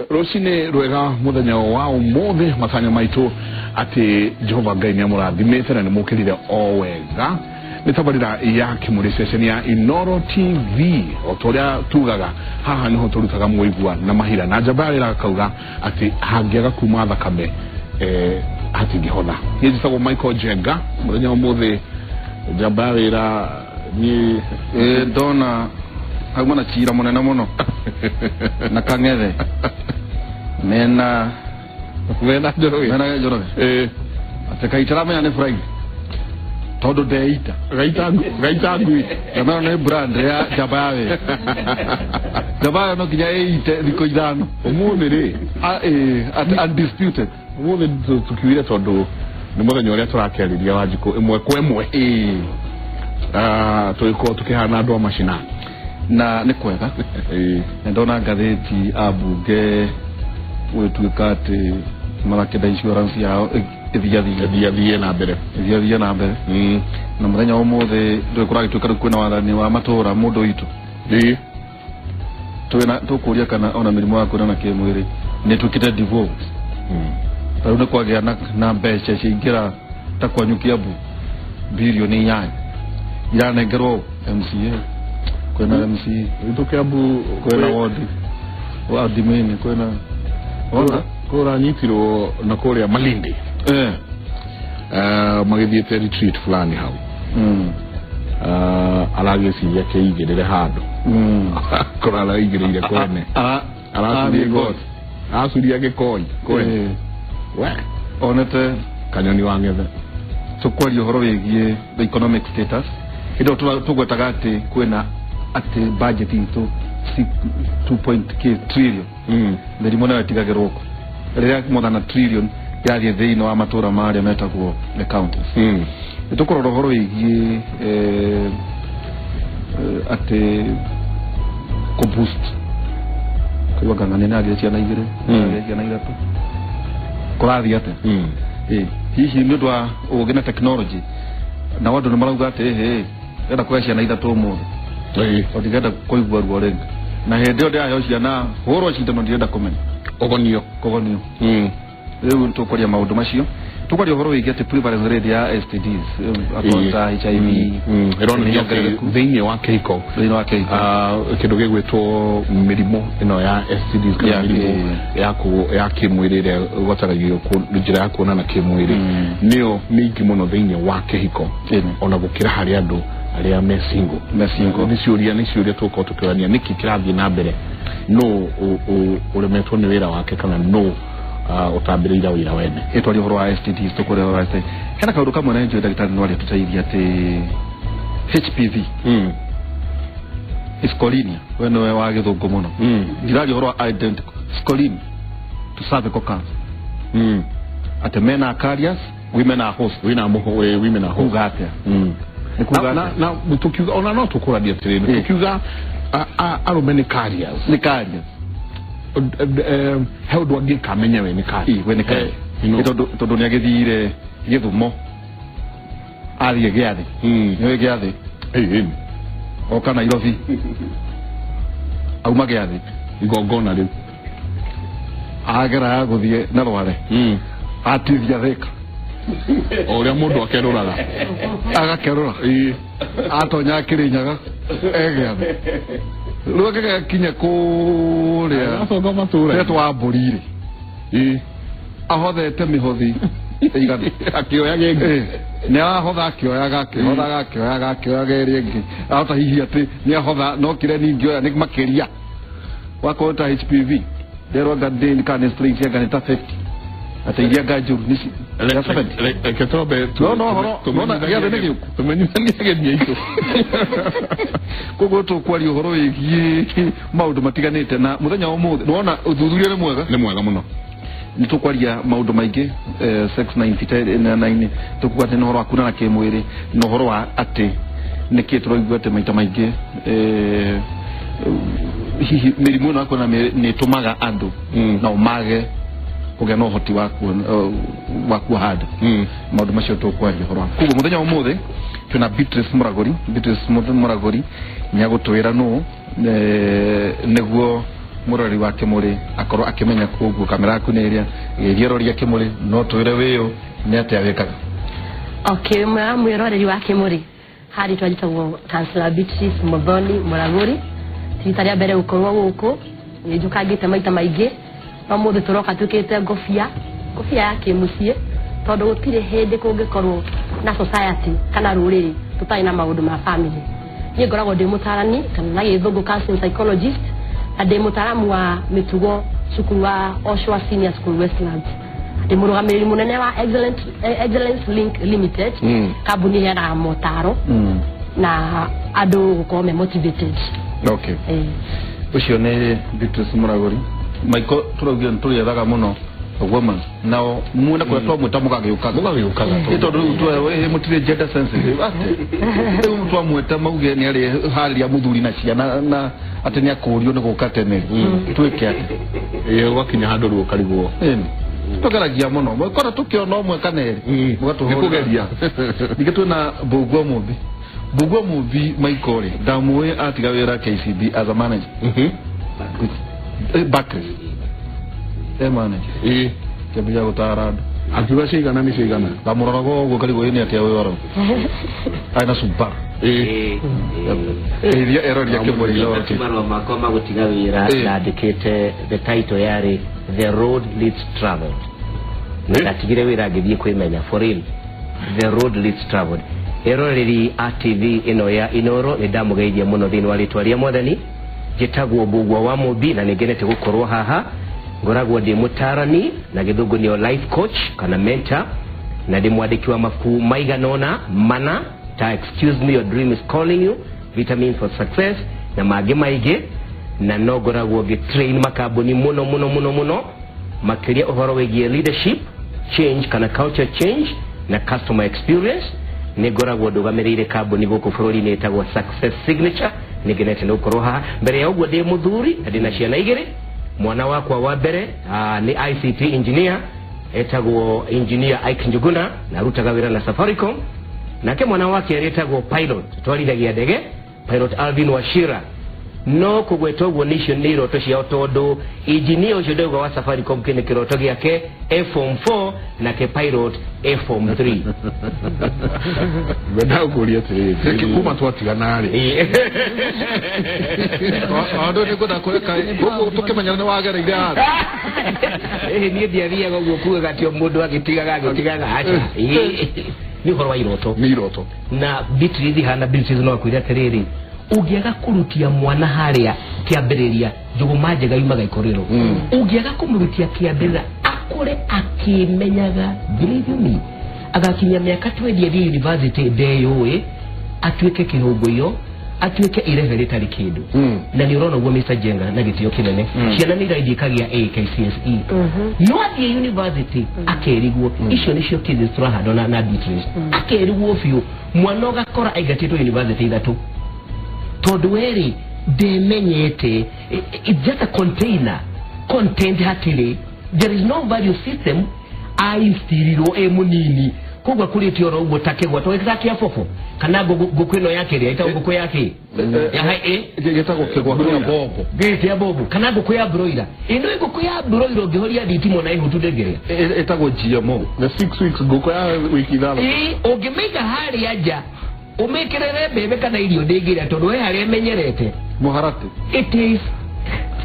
Rũcinĩ rwega mũthenya wa ũmũthĩ, matanya maitũ atĩ Jehova Ngai nĩ amũrathimĩte na nĩ mũkĩrire o wega. Nĩ tabarĩra ya Kĩmũrĩ, ceceni ya Inoro TV. O ta ũrĩa tugaga, haha nĩho tũrutaga mũigua na mahira na njamba ya wĩra akauga atĩ hangĩaga kuma thakame hatingĩhona. Niĩ njĩtagwo Michael Njenga. Mũthenya wa ũmũthĩ, njamba ya wĩra, niĩ Ĩ, ndona hauma na cira mũnene mũno na Kang'ethe mena mena Njoroge. Mena Njoroge. Atĩ kaitaramenya nĩ Friday tondũ ndeita. Gaita gaita ngui. Ndamenya nĩ brand ya njamba ya wĩra. Njamba ya no nginya ĩite thikũ 5. Ũmũthĩ rĩ? Ah, ĩ, atĩ undisputed. Ũmũthĩ tũkiugire tondũ nĩ mũthenya ũrĩa tũrakĩarĩria Wanjikũ ĩmwe kwa ĩmwe. Ah, tũgĩkorwo tũkĩhana andũ a macinani. Na nĩ kwega. Nĩ ndona ngathĩti ambunge gũgĩtuĩka atĩ marakĩenda insurance yao ĩthiathie. Ĩthiathie na mbere. Ĩthiathie na mbere. Na mũthenya wa ũmũthĩ ndũĩ kũragĩtuĩka rĩu kwĩna wathani wa matũra mũndũ witũ. Twĩna tũkũria kana ona mĩrimũ ya kuonana kĩmwĩrĩ nĩ ĩtuĩkĩte devolved. Ta rĩu nĩ kwagĩa na mbeca ciaingĩra ta kwanyu Kiambu 8 birioni iranengerwo MCA, kwĩna MCA. Gwitũ Kiambu kwĩna wodi admin, kwĩna ona kũranyitirwo na kũrĩa Malindi. Magĩthiĩte retreat fulani hau. Aragĩciria kĩigĩrĩre handũ. Kũrĩa araigĩrĩire kwene. Aracuria igoti. Aracuria gĩkoi kwene. We. Onete kanyoni wa ng'ethe. Tũkwaria ũhoro wĩgiĩ the economic status. Hĩndĩ ĩyo tũgwetaga atĩ kwĩna atĩ budget itũ 2.k trillion. Mĩrimũ nayo ĩtigagĩrwo kũ rĩrĩa more than a trillion yathiĩ thĩinĩ wa matũra marĩa metagwo the counties? Nĩ tũkũrora ũhoro wĩgiĩ atĩ kũ boost kũigua ngang'ania nĩ agĩre ciana 2, agĩre ciana 3, kũrathiĩ atĩa? Ĩ, hihi nĩ ũndũ wa ũgĩ na technology nao andũ nĩ marauga atĩ ĩhĩ enda kũgĩa ciana 3 ũmũthĩ tondũ ndirenda kũigua ruo rĩngĩ, na hĩndĩ ĩyo ndĩraheo ciana hũrwo cindano, ndirenda kũmenya. Ũgonio. Kũgonio. Rĩu tũkwaria maũndũ macio, tũkwaria ũhoro wĩgiĩ atĩ prevalence rate ya STDs, akorwo ta HIV. Ĩronania atĩ nyongerereku. Thĩinĩ wa kĩhiko, thĩinĩ wa kĩhiko, kĩndũ gĩgwĩtwo mĩrimũ ĩno ya STDs kana mĩrimũ ya kĩmwĩrĩ ĩrĩa ĩgwatanagio njĩra ya kuonana kĩmwĩrĩ nĩyo mĩingĩ mũno thĩinĩ wa kĩhiko ona gũkĩra harĩ andũ arĩa me single. Me single. Nĩ ciũria tũgũkorwo tũkĩũrania, nĩkĩ kĩrathiĩ na mbere? No ũremetwo nĩ wĩra wake kana no ũtambĩrĩire wĩra wene? Ĩtwaria ũhoro wa STDs, tũkũrĩa ũhoro wa STDs. Hena kaũndũ kamwe na njũĩ ndagĩtarĩ no arĩtũteithia atĩ HPV is Scolina. We nĩwe wa gĩthũngũ mũno. Ndiraria ũhoro wa identical Scolina to cervical cancer. Atĩ men are carriers, women are host. Wina mũho women are host. Kuga atĩa? Nĩ kuga na, atĩa? Na tukiuga ona no tũkũrania atĩrĩrĩ, tukiuga arũme nĩ carriers, nĩ carriers, he ũndũ angĩka amenye we nĩ carrier? Ĩ, we nĩ carrier. You know. Nĩ tondũ nĩ agĩthire gĩthumo, athiĩ gĩathĩ. Nĩũĩ gĩathĩ? Ĩ, ĩ. Oka Nairobi auma gĩathĩ. Igongona rĩu. Agera ya gũthiĩ na rware atithia thĩka. O ũrĩa mũndũ akerũraga. Agakerũra. Atonya Kĩrĩnyaga egĩathĩ rĩu agĩgakinya kũrĩa Acoka matũra kũrĩa twa mbũri rĩ, ahothete mĩhothi ĩigana. Akĩoya gĩngĩ. Nĩ arahotha akĩoyaga, akĩhothaga, akĩoyaga, akĩoyaga ĩrĩa ĩngĩ ahota hihi atĩ nĩ ahotha no kĩrĩa ningĩoya nĩ makĩria wakorwo ta HPV nderwo anga ndĩ kana nĩ strain anga nĩ ta 50 atĩ iria anga njũru nĩ ya 70. Reke twambe No, horo, nona, gĩathĩ nĩ gĩũku. Tũmenyithanie ageni aitũ. Koguo tũkwaria ũhoro wĩgiĩ maũndũ matiganĩte na mũthenya wa ũmũthĩ nĩwona ũthuthuria nĩ mwega. Nĩ mwega mũno. Nĩ tũkwaria maũndũ maingĩ, sex 99 tũkuga atĩ nĩ ũhoro wa kuonana kĩmwĩrĩ na ũhoro wa atĩ nĩkĩ tũraigua atĩ maita maingĩ hihi mĩrimũ ĩno ya kuonana nĩ ĩtũmaga andũ nao mage kũgĩa na ũhoti wa wa kuoha nda. Maũndũ macio tũkwaria ũhoro wa koguo mũthenya wa ũmũthĩ twĩna Beatrice Mũragũri. Beatrice Mũragũri nĩ agũtwĩra nũ nĩguo Mũrori wa Kĩmũrĩ akorwo akĩmenya koguo kamera yaku nĩ ĩrĩa ĩgĩroria Kĩmũrĩ no twĩre wĩyo nĩ atĩa wĩkaga. Okay, mwĩroreri wa Kĩmũrĩ harĩ twanjĩtagwo Councillor Beatrice Muthoni Muraguri. Ti rita rĩa mbere gũkorwo gũkũ, nĩnjũkangĩte maita maingĩ, no mũthĩ tũroka twĩkĩrĩte ngobia ya kĩmũciĩ, tondũ gũtirĩ hĩndĩ kũngĩkorwo na society kana rũrĩrĩ tũtarĩ na maũndũ ma family. Niĩ ngoragwo ndĩ mũtarani kana na gĩthũngũ counseling psychologist, na ndĩ mũtaaramu wa mĩtugo cukuru wa Oshawa Senior School Westlands. Ndĩ mũrũgamĩrĩri mũnene wa Excellence Link Limited, kambuni ĩheanaga motaro na andũ gũkorwo me motivated. Okay. Ũcio nĩ Beatrice Muraguri. Michael tũraugire nĩtũrĩethaga mũno woman nao mwena kũrĩa twamwĩta mũgagĩũkaga nĩ tondũ rĩu mũtirĩ gender sensitive atĩ rĩu twamwĩta mauge nĩ arĩ harĩa mũthuri na ciana na atĩ nĩ akũrio nĩ gũka tene twĩke atĩ ĩĩ ũgakinya handũ rĩu ũkarigwo. Tũgeragia mũno mwekora tũkĩona ũmwe kana erĩ mũgatũhũrĩra. Ningĩ twĩna Mbũgua Mũmbi. Mbũgua Mũmbi Michael rĩ ndamũĩ atiga wĩra KCB as a manager. Barclays manager. Kĩambia gũtara andũ akiuga cigana nĩ cigana ndamũroraga ũguo karigwo ĩ nĩ atĩa ũyũ arauga arĩ na Subaru. Ĩria eroria Kĩmũrĩ marũa makwa ma gũtiga wĩra ndandĩkĩte the title yarĩ The Road Leads Traveled. Na ndatigire wĩra ngĩthiĩ kwĩmenya for real. The Road Leads Traveled. Eroreri a TV ĩno ya Inoro nĩ ndamũgeithia mũno thĩinĩ wa rĩtwa rĩa Mwathani. Njĩtagwo Mbũgua wa Mũmbi na nĩngenete gũkorwo haha. Ngoragwo ndĩ mũtarani na gĩthũngũ nĩyo life coach kana mentor, na ndĩ mwandĩki wa mabuku maigana ũna mana ta Excuse Me Your Dream Is Calling You, Vitamin for Success na mangĩ maingĩ, na no ngoragwo ngĩ train makambuni mũno mũno mũno mũno makĩria ũhoro wĩgiĩ leadership change kana culture change na customer experience. Nĩ ngoragwo ndũgamĩrĩire kambuni gũkũ bũrũri-inĩ ĩtagwo Success Signature. Nĩ ngenete nĩ gũkorwo haha. Mbere ya ũguo ndĩ mũthuri na ndĩna ciana igĩrĩ. Mwana wakwa wa mbere nĩ ICT engineer etagwo engineer Ike Njuguna na arutaga wĩra na Safaricom. Nake mwana wake etagwo pilot twarithagia ndege, pilot Alvin Wachira. No kũgweta ũguo nĩcio nĩ iroto ciao tondũ engineer ũcio ndauga wa Safaricom kĩ nĩ kĩroto gĩake A form 4 nake pilot A form 3. Ngwenda gũkũria atĩrĩrĩ, kuma twatigana rĩ andũ nĩ ngwenda kũreka gũkũ tũkĩmenya nĩ wagereire handũ. Niĩ ndiathiaga ũguo kugaga atĩ o mũndũ agĩtigaga aca. Nĩ ũhoro wa iroto. Nĩ iroto. Na Beatrice hana Beatrice no akwĩre atĩrĩrĩ, ũngĩaga kũrutia mwana harĩa kĩambĩrĩria njũgũma njega yumaga ikorĩro. Ũngĩaga kũmũrutia kĩambĩrĩria akũre akĩmenyaga, believe me, agakinyia mĩaka 20 athiĩ university ndeyũĩ, atuĩke kĩhũngũyo, atuĩke irebe rĩtarĩ kĩndũ. Na nĩ ũrona ũguo Mr. Jenga na gĩtĩo kĩnene, ciana nĩ iraithiĩ ikagia A KCSE, no athiĩ university akerigwo. Icio nĩcio cases tũrahandwo na Beatrice. Akerigwo biũ, mwana ũgakora aingatĩtwo university ithatũ tondũ werĩ ndemenyete. It's just a container content hatirĩ, there is no value system ainstirirwo ĩ mũnini, koguo akurĩte oro ũguo ta kĩgwa tũgĩta kĩa bobo kana ngũkũ ĩno ya kĩrĩa ĩtagwo ngũkũ ya kĩ ya gĩtagwo kĩgwa kĩa bobo gĩtĩa bobo kana ngũkũ ya broiler. Ĩno ngũkũ ya broiler ũngĩhoria thitima na ihutu ndĩngĩrĩa ĩtagwo GMO the 6 weeks ngũkũ ya wiki ithano. Ũngĩmĩiga harĩa nja ũmĩkĩrĩre mbembe kana irio ndĩngĩrĩa tondũ we harĩa ĩmenyerete mũharatĩ. It is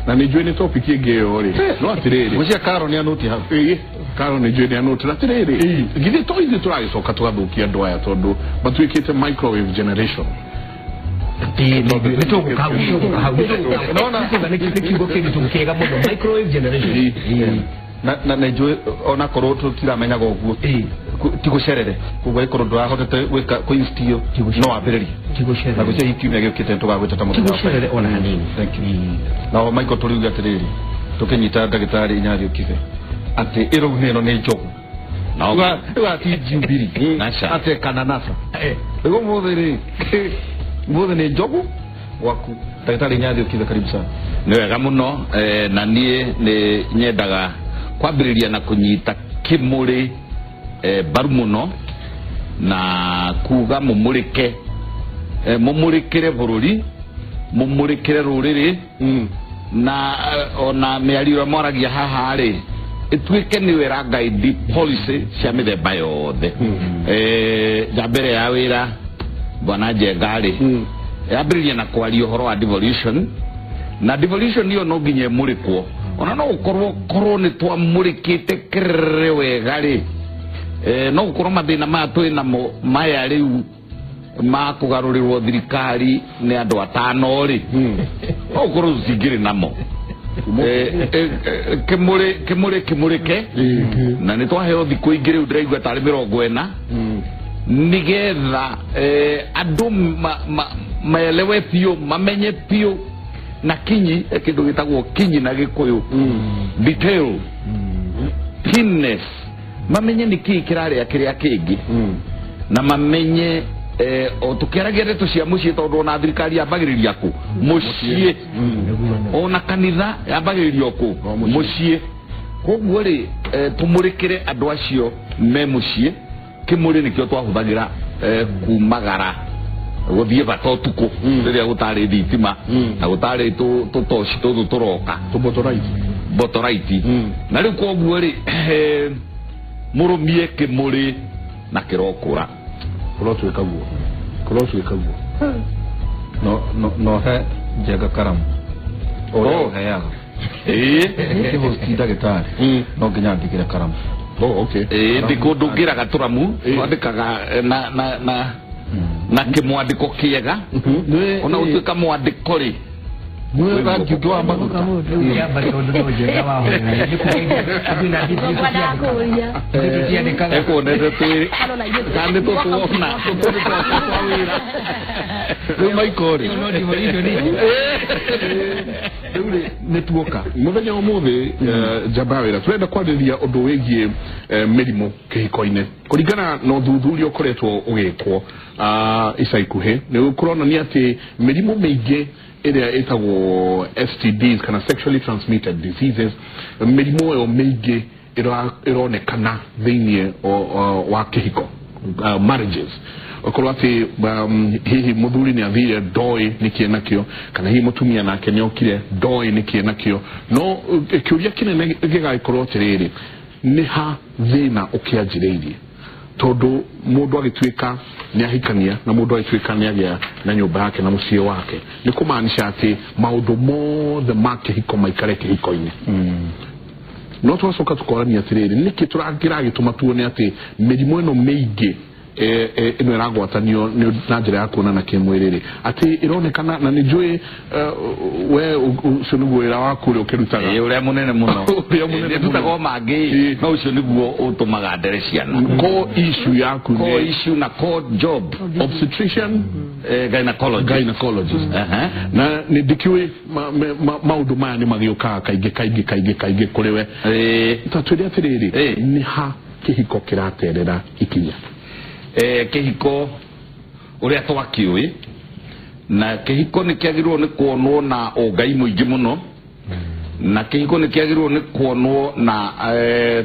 na nĩ njũĩ nĩ topic ĩngĩ ĩyo rĩ no atĩrĩrĩ gũcia Karo nĩ anũti hau. Karo nĩ njũĩ nĩ anũti na atĩrĩrĩ githĩ to ithuĩ tũragĩcoka tũgathũkia andũ aya tondũ matuĩkĩte microwave generation. Nĩ kiugo kĩritũ kĩega mũno microwave generation. Na nĩ njũĩ onakorwo tũtiramenyaga ũguo ti gũcerere koguo ĩkorwo ndũrahotete gwĩka kũinstill no wambĩrĩrie na gũcia kiumia gĩũkĩte tũgagwĩta ta mũthenya. Ti gũcerere ona hanini. Thank you. Nao Michael tũriuga atĩrĩrĩ tũkĩnyita ndagĩtarĩ Inyathiũ Kibe atĩ ĩrau ĩno nĩ njogu Uga ti Jubilee atĩ kana NASA rĩu ũmũthĩ rĩ ũmũthĩ nĩ njogu gwaku. Ndagĩtarĩ Inyathiũ Kibe, karibu sana. Nĩ wega mũno na niĩ nĩ nyendaga kwambĩrĩria na kũnyita Kĩmũrĩ mbaru mũno na kuga mũmũrĩke mũmũrĩkĩre bũrũri mũmũrĩkĩre rũrĩrĩ Na ona mĩario ĩrĩa mwaragia haha rĩ ĩtuĩke nĩwe ĩra guide policy cia mĩthemba yothe. Ya mbere ya wĩra bwana Njenga rĩ yambĩrĩria na kwaria ũhoro wa devolution, na devolution ĩyo no nginya ĩmũrĩkwo. Ona no gũkorwo korwo nĩ twamũrĩkĩte kĩrĩrĩ wega rĩ, no gũkorwo mathĩna maya twĩ namo maya rĩu ma kũgarũrĩrwo thirikari nĩ andũ atano rĩ, no gũkorwo tũtingĩrĩ namo. Kĩmũrĩ kĩmũrĩke na nĩ twaheo thikũ ingĩ rĩu ndĩraigua tarĩ 40 nĩgetha andũ maelewe biũ, mamenye biũ na kinyi, kĩndũ gĩtagwo kinyi na Gĩkũyũ, detail, keenness, mamenye nĩ kĩĩ kĩrarĩa kĩrĩa kĩngĩ, na mamenye o tũkĩaragia ndeto cia mũciĩ, tondũ ona thirikari yambagĩrĩria kũ mũciĩ, ona kanitha yambagĩrĩria kũ mũciĩ. Koguo rĩ tũmũrĩkĩre andũ acio me mũciĩ. Kĩmũrĩ nĩkĩo twahũthagĩra kumagara gũthiĩ bata ũtukũ rĩrĩa gũtarĩ thitima na gũtarĩ tũtoci tũtũ tũroka tũbotoraiti. Na rĩu koguo rĩ mũrũmie kĩmũrĩ na kĩrokũra. Kũrotuĩka guo. No he Njenga karamu ũrĩa ũheaga. Ĩĩ ndagĩtarĩ no nginya ndigĩre karamu. Oh, okay. Ndĩ kũndũ ngĩraga tũramu twandĩkaga na kĩmwandĩko kĩega. Ona gũtuĩka mwandĩko rĩ rangi ũngĩ wa maguta. Ekuonete twĩrĩ kana nĩ tũtuona tũtũ twa wĩra rĩu maiko rĩ rĩu rĩ nĩ tuoka mũthenya ũmũthĩ. Njamba ya wĩra tũrenda kwarĩrĩria ũndũ wĩgiĩ mĩrimũ kĩhiko-inĩ kũringana na ũthuthuria ũkoretwo ũgĩkwo ica ikuhĩ. Nĩ kũronania atĩ mĩrimũ mĩingĩ ĩrĩa ĩtagwo STDs kana sexually transmitted diseases, mĩrimũ ĩyo mĩingĩ ĩronekana thĩinĩ wa kĩhiko, marriages. Okorwo atĩ hihi mũthuri nĩ athire ndoĩ nĩkĩĩ nakĩo, kana hihi mũtumia nake nĩ okire ndoĩ nĩkĩĩ nakĩo. No kĩũria kĩnene gĩgagĩkorwo atĩrĩrĩ, nĩ ha thĩna ũkĩanjĩrĩirie? Tondũ mũndũ agĩtuĩka nĩ ahikania na mũndũ agĩtuĩka nĩ agĩa na nyũmba yake na mũciĩ wake, nĩ kũmaanisha atĩ maũndũ mothe ma kĩhiko maikare kĩhiko-inĩ. No twacoka tũkorania atĩrĩrĩ, nĩkĩ kĩragĩtũma tuone atĩ mĩrimũ ĩno mĩingĩ ĩno ĩragwatanio na njĩra ya kuonana kĩmwĩrĩ rĩ, atĩ ĩronekana na nĩ njũĩ we ũcio nĩguo wĩra waku ũrĩa ũkĩrutaga. Ũrĩa mũnene mũno. Ndutaga o mangĩ, no ũcio nĩguo ũtũmaga ndere ciana. Core issue yaku nĩ core issue na core job, obstetrician, gynecologist. Na nĩ ndikĩũĩ maũndũ maya nĩ magĩũkaga kaingĩ kaingĩ kaingĩ kaingĩ kũrĩ we. Ta twĩre atĩrĩrĩ, nĩ ha kĩhiko kĩraterera ikinya? Kĩhiko ũrĩa twakĩũĩ, na kĩhiko nĩ kĩagĩrĩirwo nĩ kuonwo na ũngai mũingĩ mũno, na kĩhiko nĩ kĩagĩrĩirwo nĩ kuonwo na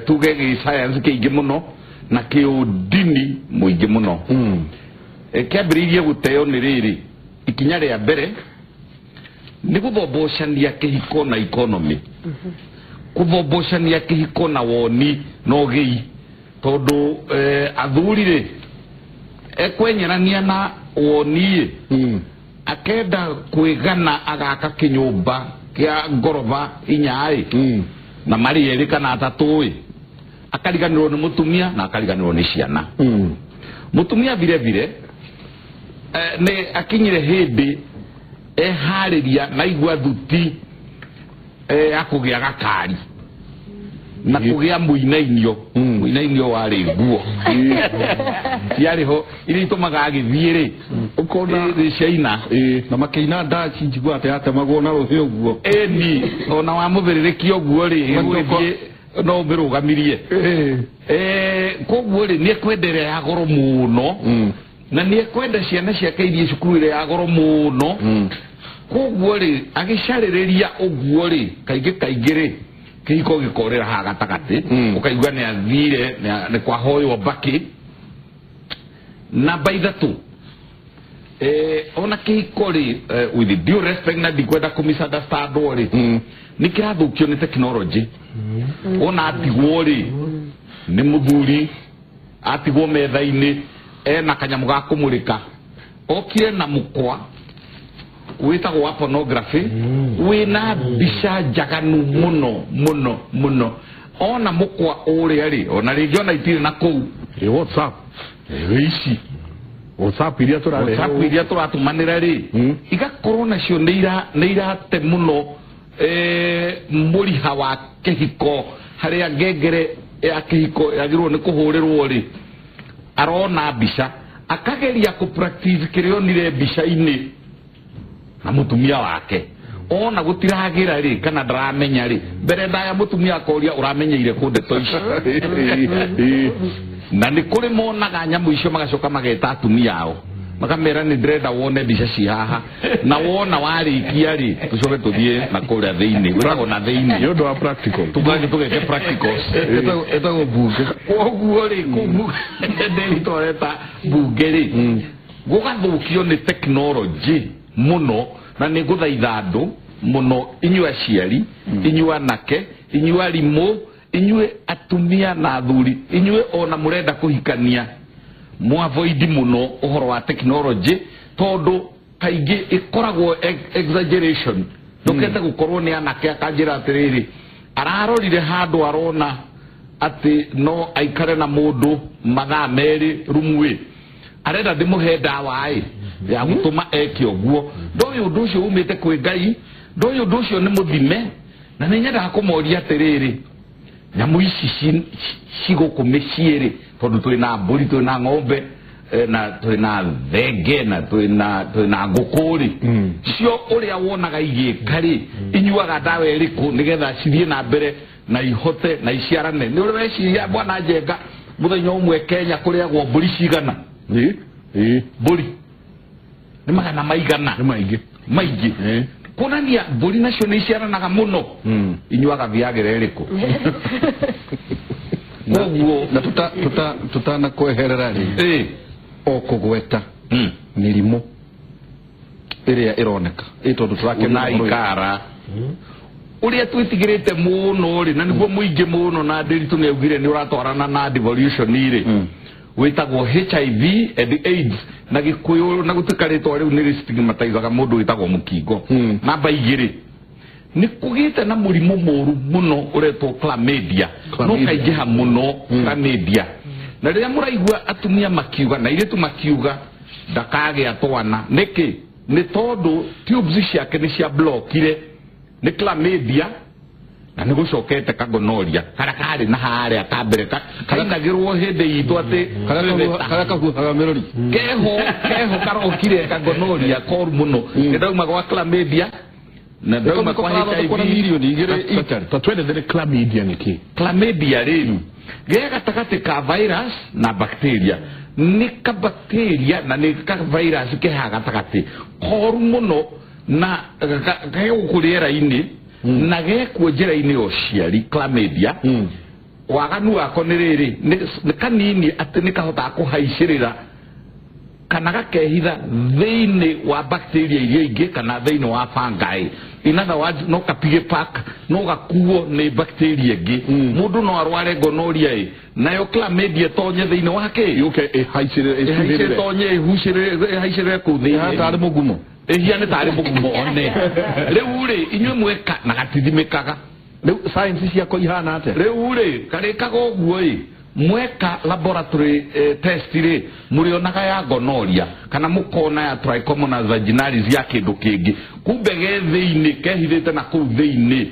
tuge gĩ science kĩingĩ mũno na kĩũndini mũingĩ mũno. Kĩambĩrĩirie gũteo nĩ rĩrĩ, ikinya rĩa mbere nĩ gũthombocania kĩhiko na economy, kũthombocania kĩhiko na woni na ũgĩi, tondũ athuri rĩ ekwenyerania na woni akenda kwĩgana agaka kĩnyũmba kĩa ngoroba inya ĩ na marĩ erĩ kana atatũ ĩ, akariganĩrwo nĩ mũtumia na akariganĩrwo nĩ ciana. Mũtumia vile vile nĩ akinyire hĩndĩ eharĩria na igua thuti ya kũgĩa gakari na kũgĩa mũinainio. Mũinainio warĩ nguo ciarĩ ho iria itũmaga agĩthiĩ rĩ ũkona nĩ ciaina na makĩina ndaci njigua atĩ yatemagwo na rũhĩ ũguo. Ĩni ona wamũthĩrĩrĩkia ũguo rĩ ĩgũgĩthiĩ no ũmĩrũgamirie. Koguo rĩ nĩ ekwenda ĩrĩa ya goro mũno, na nĩ ekwenda ciana ciake irie cukuru ĩrĩa ya goro mũno. Koguo rĩ agĩcarĩrĩria ũguo rĩ kaingĩ kaingĩ rĩ kĩhiko gĩkorĩra haha gatagatĩ, ũkaigua nĩ athire nĩ kwahoywo mbakĩ. Namba 3, Ona kĩhiko rĩ, with due respect na ndikwenda kũ misunderstand rĩ, nĩ kĩrathũkio nĩ technology. Ona atigwo rĩ nĩ mũthuri, atigwo metha-inĩ ena kanyamũ ga kũmũrĩka, okire na mũkwa wĩtagwo wa pornography wĩna mbica njaganu mũno mũno mũno. Ona mũkwa ũrĩa rĩ, ona rĩngĩ ona itirĩ na kũu WhatsApp ici WhatsApp iria tũrarehe, WhatsApp iria tũratũmanĩra rĩ, igakorwo nacio nĩ irate mũno mũriha wa kĩhiko, harĩa ngengere ya kĩhiko yagĩrĩirwo nĩ kũhũrĩrwo rĩ, arona mbica akageria kũ practice kĩrĩa onire mbica-inĩ na mũtumia wake. Ona gũtiragĩra rĩ, kana ndaramenya rĩ, mbere ndaya mũtumia akoria ũramenyeire kũ ndeto ici. Na nĩ kũrĩ monaga nyamũ icio magacoka mageta atumia ao makamera nĩ ndĩrenda wone mbica ci haha, na wona warĩkia rĩ tũcoke tũthiĩ na kũrĩa thĩinĩ, gwĩtagwo na thĩinĩ nĩ ũndũ wa practical, tũgathiĩ tũgeke practicals. Ĩtagwo bunge. Koguo rĩ, kũu ndĩritwareta bunge rĩ, gũgathũkio nĩ technology mũno. Na nĩ ngũthaitha andũ mũno, inyuĩ aciari, inyuĩ anake, inyuĩ arimũ, inyuĩ atumia na athuri, inyuĩ ona mũrenda kũhikania, mũavoid mũno ũhoro wa technology, tondũ kaingĩ ĩkoragwo exaggeration. Ndũkete gũkorwo nĩ anake akanjĩra atĩrĩrĩ, ararorire handũ arona atĩ no aikare na mũndũ mathaa merĩ rumu ĩ, arenda ndĩmũhe ndawa ĩ ya gũtũma eke ũguo. Ndoĩ ũndũ ũcio umĩte kwĩ Ngai, ndoĩ ũndũ ũcio nĩ mũthime. Na nĩ nyendaga kũmoria atĩrĩrĩ, nyamũ ici cigũkũ mĩciĩ rĩ, tondũ twĩna mbũri, twĩna ng'ombe, na twĩna thenge, na twĩna ngũkũ rĩ, cio ũrĩa wonaga igĩka rĩ, inyuaga ndawa ĩrĩkũ nĩgetha cithiĩ na mbere na ihote na iciarane? Nĩ ũrĩ weciria bwana Njenga, mũthenya ũmwe Kenya kũrĩagwo mbũri cigana? Mbũri nĩ magana maigana, nĩ maingĩ maingĩ. Kuonania mbũri nacio nĩ iciaranaga mũno, inyuaga Viagra ĩrĩkũ? Koguo na tutanakweherera rĩ, o kũgweta mĩrimũ ĩrĩa ĩroneka ĩ tondũ tũrakena ikara ũrĩa twĩtigĩrĩte mũno rĩ, na nĩguo mũingĩ mũno, na Ndĩritũ nĩ augire nĩ ũratwarana na devolution rĩ, wĩtagwo HIV and AIDS na Gĩkũyũ, na gũtuĩka rĩtwa rĩu nĩ rĩstigmatizaga mũndũ wĩtagwo mũkingo. Namba igĩrĩ, nĩ kũgĩte na mũrimũ mũru mũno ũretwo chlamydia, no kaingĩha mũno chlamydia. Na rĩrĩa mũraigua atumia makiuga na airĩtu makiuga ndakagĩa twana, nĩkĩ? Nĩ tondũ tubes ciake nĩ cia blockire nĩ chlamydia, na nĩ gũcokete kagonoria karĩa karĩ na harĩa ka mbere kainagĩrwo hĩndĩ itũ atĩ karĩa kahuhaga mĩrũri keho karokire kagonoria koru mũno. Nĩ ndauma gwa chlamydia na ndauma kwa HIV milioni igĩrĩ. Ta twendethere chlamydia nĩ kĩ? Chlamydia rĩ, ge gatagatĩ ka virus na bacteria. Nĩ ka bacteria na nĩ ka virus ke haha gatagatĩ koru mũno, na ge gũkũ rĩera-inĩ na gekuo njĩra-inĩ ya ũciari. Chlamydia waganu wako nĩ rĩrĩ, nĩ kanini atĩ nĩ kahotaga kũhaicĩrĩra kana gakehitha thĩinĩ wa bacteria iria ingĩ kana thĩinĩ wa fungi. In other words, no kapige pack, no gakuo nĩ bacteria ĩngĩ. Mũndũ no arware gonorrhea ĩ, nayo chlamydia tonye thĩinĩ wake, yũke ĩhaicĩrĩre, tonye ĩhaicĩrĩre kũu thĩinĩ, tarĩ mũgumo, ĩhiane tarĩ mũgumo one. Rĩu rĩ, inyuĩ mweka na gatithimĩkaga. Rĩu science ciako ihana atĩa? Rĩu rĩ, karĩkaga ũguo ĩ, mweka laboratory test rĩ, mũrĩonaga ya gonorrhea kana mũkona ya trichomonas vaginalis ya kĩndũ kĩngĩ, kumbe ge thĩinĩ kehithĩte na kũu thĩinĩ.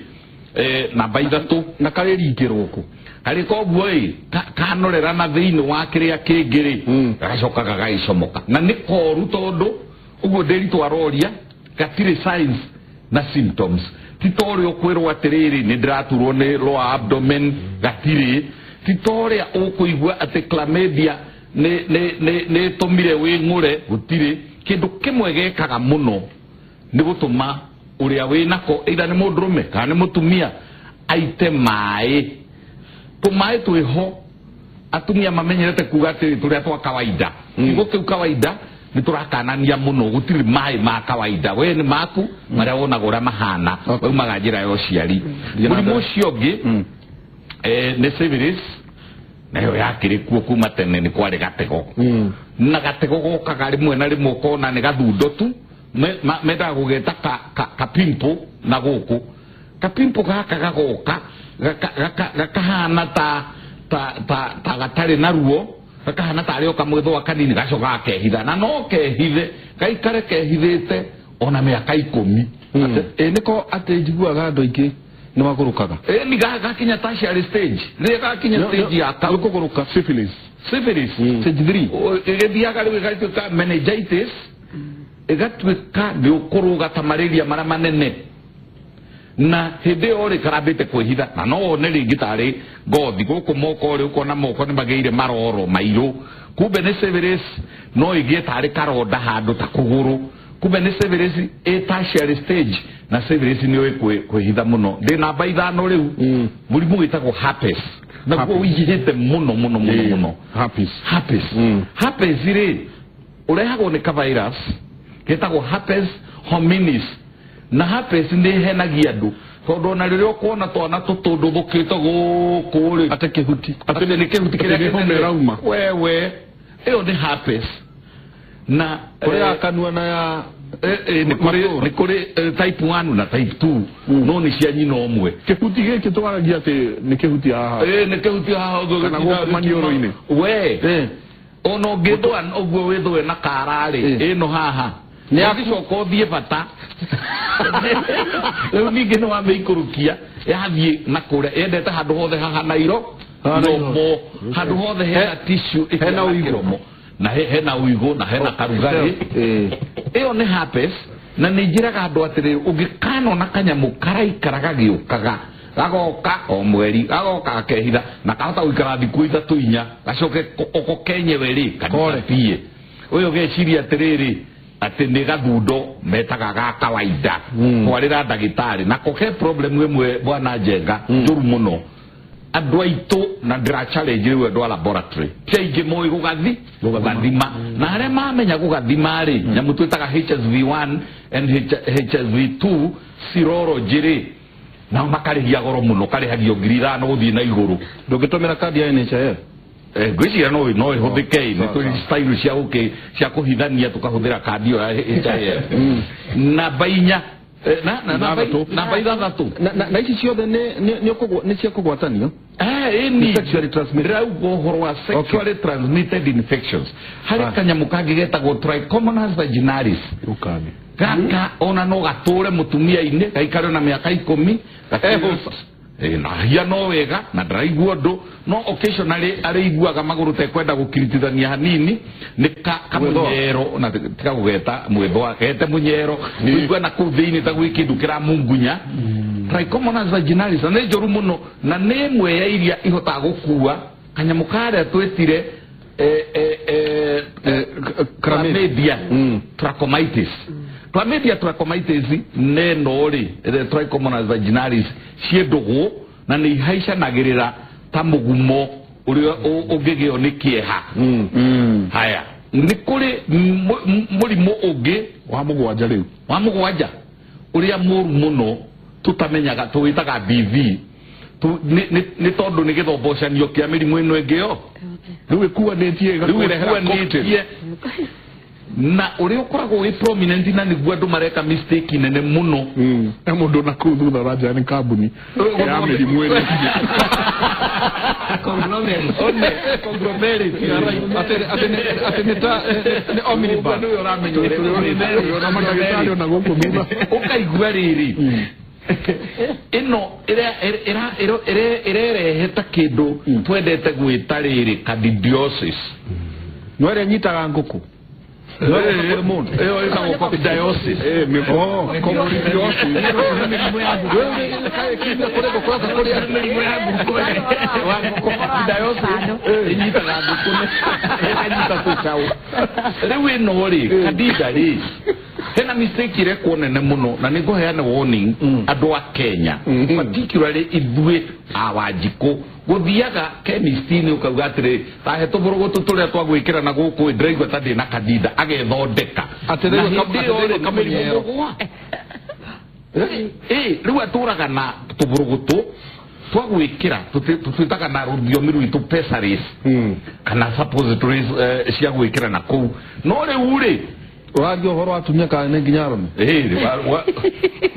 Namba ithatũ, na karĩringĩrwo kũ? Karĩ koguo ĩ, kanorera na thĩinĩ wa kĩrĩa kĩngĩ rĩ, gagacoka gagaicomoka. Na nĩ koru tondũ ũguo Ndĩritũ aroria, gatirĩ signs na symptoms. Ti ta ũrĩa ũkwĩrwo atĩrĩrĩ, nĩ ndĩraturwo nĩ lower abdomen, gatirĩ. Ti ta ũrĩa ũkũigua atĩ chlamydia nĩ ĩtũmire wĩng'ũre, gũtirĩ. Kĩndũ kĩmwe gekaga mũno nĩ gũtũma ũrĩa wĩnako, either nĩ mũndũrũme kana nĩ mũtumia, aite maĩ. Tũmaĩ twĩho atumia mamenyerete kuga atĩrĩ, tũrĩa twa kawaida. Kiugo kĩu kawaida nĩ tũrakanania mũno gũtirĩ maĩ ma kawaida we nĩ maku marĩa wonaga ũrĩa mahana waumaga njĩra ya ũciari mũrimũ ũcio ũngĩ nĩ syphilis nayo yakĩrĩ kuo kuma tene nĩ kwarĩ gatego na gatego gokaga rĩmwe na rĩmwe ũkona nĩ gathundo tu mendaga gũgeta kapimpo na gũkũ kapimpo gaka gagoka gakahana ta gatarĩ na ruo gakahana tarĩ o kamwĩthũa kanini gacoka gakehitha na no kehithe gaikare kehithĩte ona mĩaka 10 nĩko atĩ njiguaga andũ aingĩ nĩ magũrũkaga ni gakinya tertiary stage rĩrĩa gakinya stage ya kũgũrũka syphilis stage 3 ĩgĩthiaga rĩu ĩgatuĩka meningitis ĩgatuĩka nĩ ũkũrũga ta malaria marĩa manene na hĩndĩ ĩyo rĩ karambĩte kwĩhitha na no wone rĩngĩ tarĩ ngothi gũkũ moko rĩ ũkona moko nĩ magĩire maroro mairũ kumbe nĩ syphilis no ĩgĩe tarĩ karonda handũ ta kũgũrũ kumbe nĩ syphilis ĩ tertiary stage na syphilis nĩ ũĩ kwĩhitha mũno ndĩ namba 5 rĩu mũrimũ wĩtagwo herpes naguo ũingĩhĩte mũno mũno mũno mũno herpes herpes rĩ ũrehagwo nĩ ka virus getagwo herpes hominis na herpes nĩ ĩhenagia andũ tondũ ona rĩrĩa ũkuona twana tũtũndũthũkĩte gũkũ rĩ atĩ kĩhuti atĩ nĩ kĩhuti kĩrĩa kĩnene ĩrauma wewe ĩyo nĩ herpes na kũrĩ ya kanua na ya nĩ kũrĩ type 1 na type 2 no nĩ cia nyina ũmwe kĩhuti gĩkĩ twaragia atĩ nĩ kĩhuti haha nĩ kĩhuti haha ũguo kana gũkũ maniũrũ-inĩ we ona ũngĩthũa ũguo wĩthũe na kara rĩ ĩno haha nĩ agĩcoka ũthiĩ bata rĩu ningĩ nĩ wamĩikũrũkia yathiĩ na kũrĩa yendete handũ hothe haha na iro nomo handũ hothe hena tissue hena ũigũ na hena ũigũ na hena karugarĩ ĩyo nĩ herpes na nĩ njĩraga andũ atĩrĩ ũngĩkanona kanyamũ karaikara gagĩũkaga gagoka o mweri gagoka gakehitha na kahota gũikara thikũ 3 4 gacoke oko kenyewe rĩ kadisapie ũyũ geciria atĩrĩrĩ atĩ nĩ gathundo metaga ga kawaida kwarĩra ndagĩtarĩ nako ke problem ĩmwe bwana Njenga njũru mũno andũ aitũ na ndĩra challenge rĩu andũ a laboratory ti aingĩ moĩ gũgathima na arĩa mamenya gũgathima rĩ nyamũ twĩtaga HSV1 and HSV2 serology rĩ nao makarĩhia goro mũno karĩhagio 5,000 gũthiĩ na igũrũ ndũngĩtũmĩra kandi ya NHIF ngwĩciria no ĩhũthĩke nĩ tũrĩ style cia kũhithania tũkahũthĩra kandi ĩyo ya HIF namba 4 namba 6 na ici ciothe nĩ cia kũgwatanio ni sexually transmitted rauga ũhoro wa sexually transmitted infections harĩ kanyamũ kangĩ getagwo trichomonas vaginalis gaka ona no gatũre mũtumia-inĩ gaikare na mĩaka 10 na hia no wega na ndaraigua ũndũ no occasionally arĩiguaga magũrũ tekwenda gũkiritithania hanini nĩ kamũnyero na tiga gũgeta mwĩthwa gete mũnyero ũigua na kũu thĩinĩ ta gwĩ kĩndũ kĩramungunya trichomonas vaginalis na nĩ njũru mũno na nĩ ĩmwe ya iria ihotaga gũkua kanyamũ karĩa twĩtire chlamydia trachomitis chlamydia trachomitis nĩ ĩno rĩ trichomonas vaginalis ciĩ ndũgũ na nĩ ihaicanagĩrĩra ta mũgumo ũrĩa ũngĩgĩo nĩ kĩeha haya nĩ kũrĩ mũrimũ ũngĩ wa mũgwanja rĩu wa mũgwanja ũrĩa mũru mũno tũtamenyaga tũwĩtaga BV nĩ tondũ nĩ gĩthombocanio kĩa mĩrimũ ĩno ĩngĩ yo rĩu ĩkuanĩtie ĩgakũrehera na ũrĩa ũkoragwo wĩ prominent na nĩguo andũ mareka mistake nene mũno he mũndũ na kũu thutha ũranjĩra nĩ kambuni ya mĩrimũ ĩno conglomerate atĩ nĩ ta nĩ omnibus nĩwe ũramenya ũrĩa na mandagĩtarĩ ona gũkũ thutha ũkaigua rĩrĩ ĩno ĩrerehe ta kĩndũ twendete gwĩta rĩrĩ candidiosis no ĩrĩa ĩnyitaga ngũkũ ĩyo ĩtagwo coccidiosis ĩnyitaga ngũkũ ĩkanyita tũcaũ rĩu ĩno rĩ candida rĩ Hena mistake irekwo nene muno na nĩngũheana warning andũ a Kenya, particularly ithuĩ a Wanjikũ, gũthiaga chemist-inĩ ũkauga atĩrĩ, tahe tũbũrũgũtũ tũrĩa twa gwĩkĩra na gũkũ, ndĩraigua ta ndĩna kadinda, agethondeka. Atĩrĩ, Na hĩndĩ ĩyo rĩ, nĩ mĩrimũ kamũnyero. mũgwa. Rĩu atũraga na tũbũrũgũtũ twa gwĩkĩra tũtwĩtaga na rũthiomi rwitũ pessaries kana suppositories, cia gwĩkĩra na kũu, no rĩu rĩ Ũraria ũhoro wa atumia kana nĩ nginya arũme?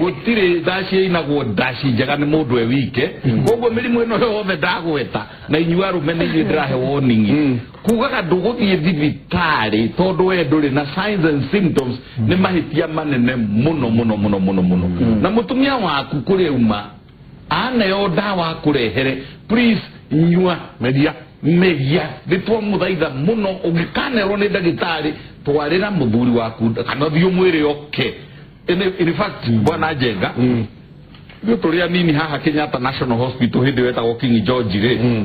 Gũtirĩ ndaci ĩinagwo ndaci njega nĩ mũndũ e wike. Koguo mĩrimũ ĩno yothe ndagweta, na inyuĩ arũme nĩ inyuĩ ndĩrahe warning, kugaga ndũgũthiĩ thibitarĩ tondũ we ndũrĩ na signs and symptoms nĩ mahĩtia manene mũno mũno mũno mũno mũno. Na mũtumia waku kũrĩa uma aneo ndawa akũrehere, please nyua, meria. Meria. Nĩ twamũthaitha mũno, ũngĩkanerwo nĩ ndagĩtarĩ, twarĩra mũthuri waku kana thiĩ ũmwĩre oke. In fact, bwana Njenga, ithuĩ tũrĩ anini haha Kenyatta National Hospital, hĩndĩ ĩyo ĩtagwo King George rĩ,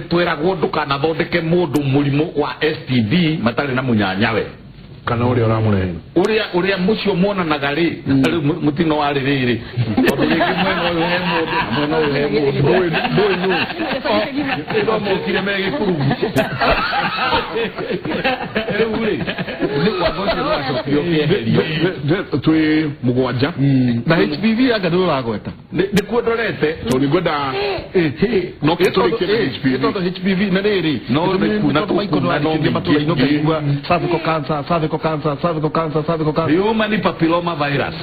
twĩragwo ndũkanathondeke mũndũ mũrimũ wa STD matarĩ na mũnyanyawe kana ũrĩa ũramũrehe. Ũrĩa mũcio monanaga rĩ, rĩu mũtino warĩ rĩrĩ, tondũ rĩngĩ mwena ũyũ he mũndũ na mwena ũyũ he mũndũ, ndũĩ nũ no mokire me gĩkurugu. Rĩu rĩ, nĩ watho ũcio nĩ wacokire ũkĩeherio. Twĩ mũgwanja. Na HPV anga nĩ ũragweta? Nĩkuo ndorete. Tondũ nĩngwenda no tũrĩkie na HPV. Tondũ HPV na rĩrĩ No nĩ kuna tũkuna, no matũra-inĩ mĩingĩ. ũkaigua cervical cancer, cervical cancer, cervical cancer, cervical cancer. Human papilloma virus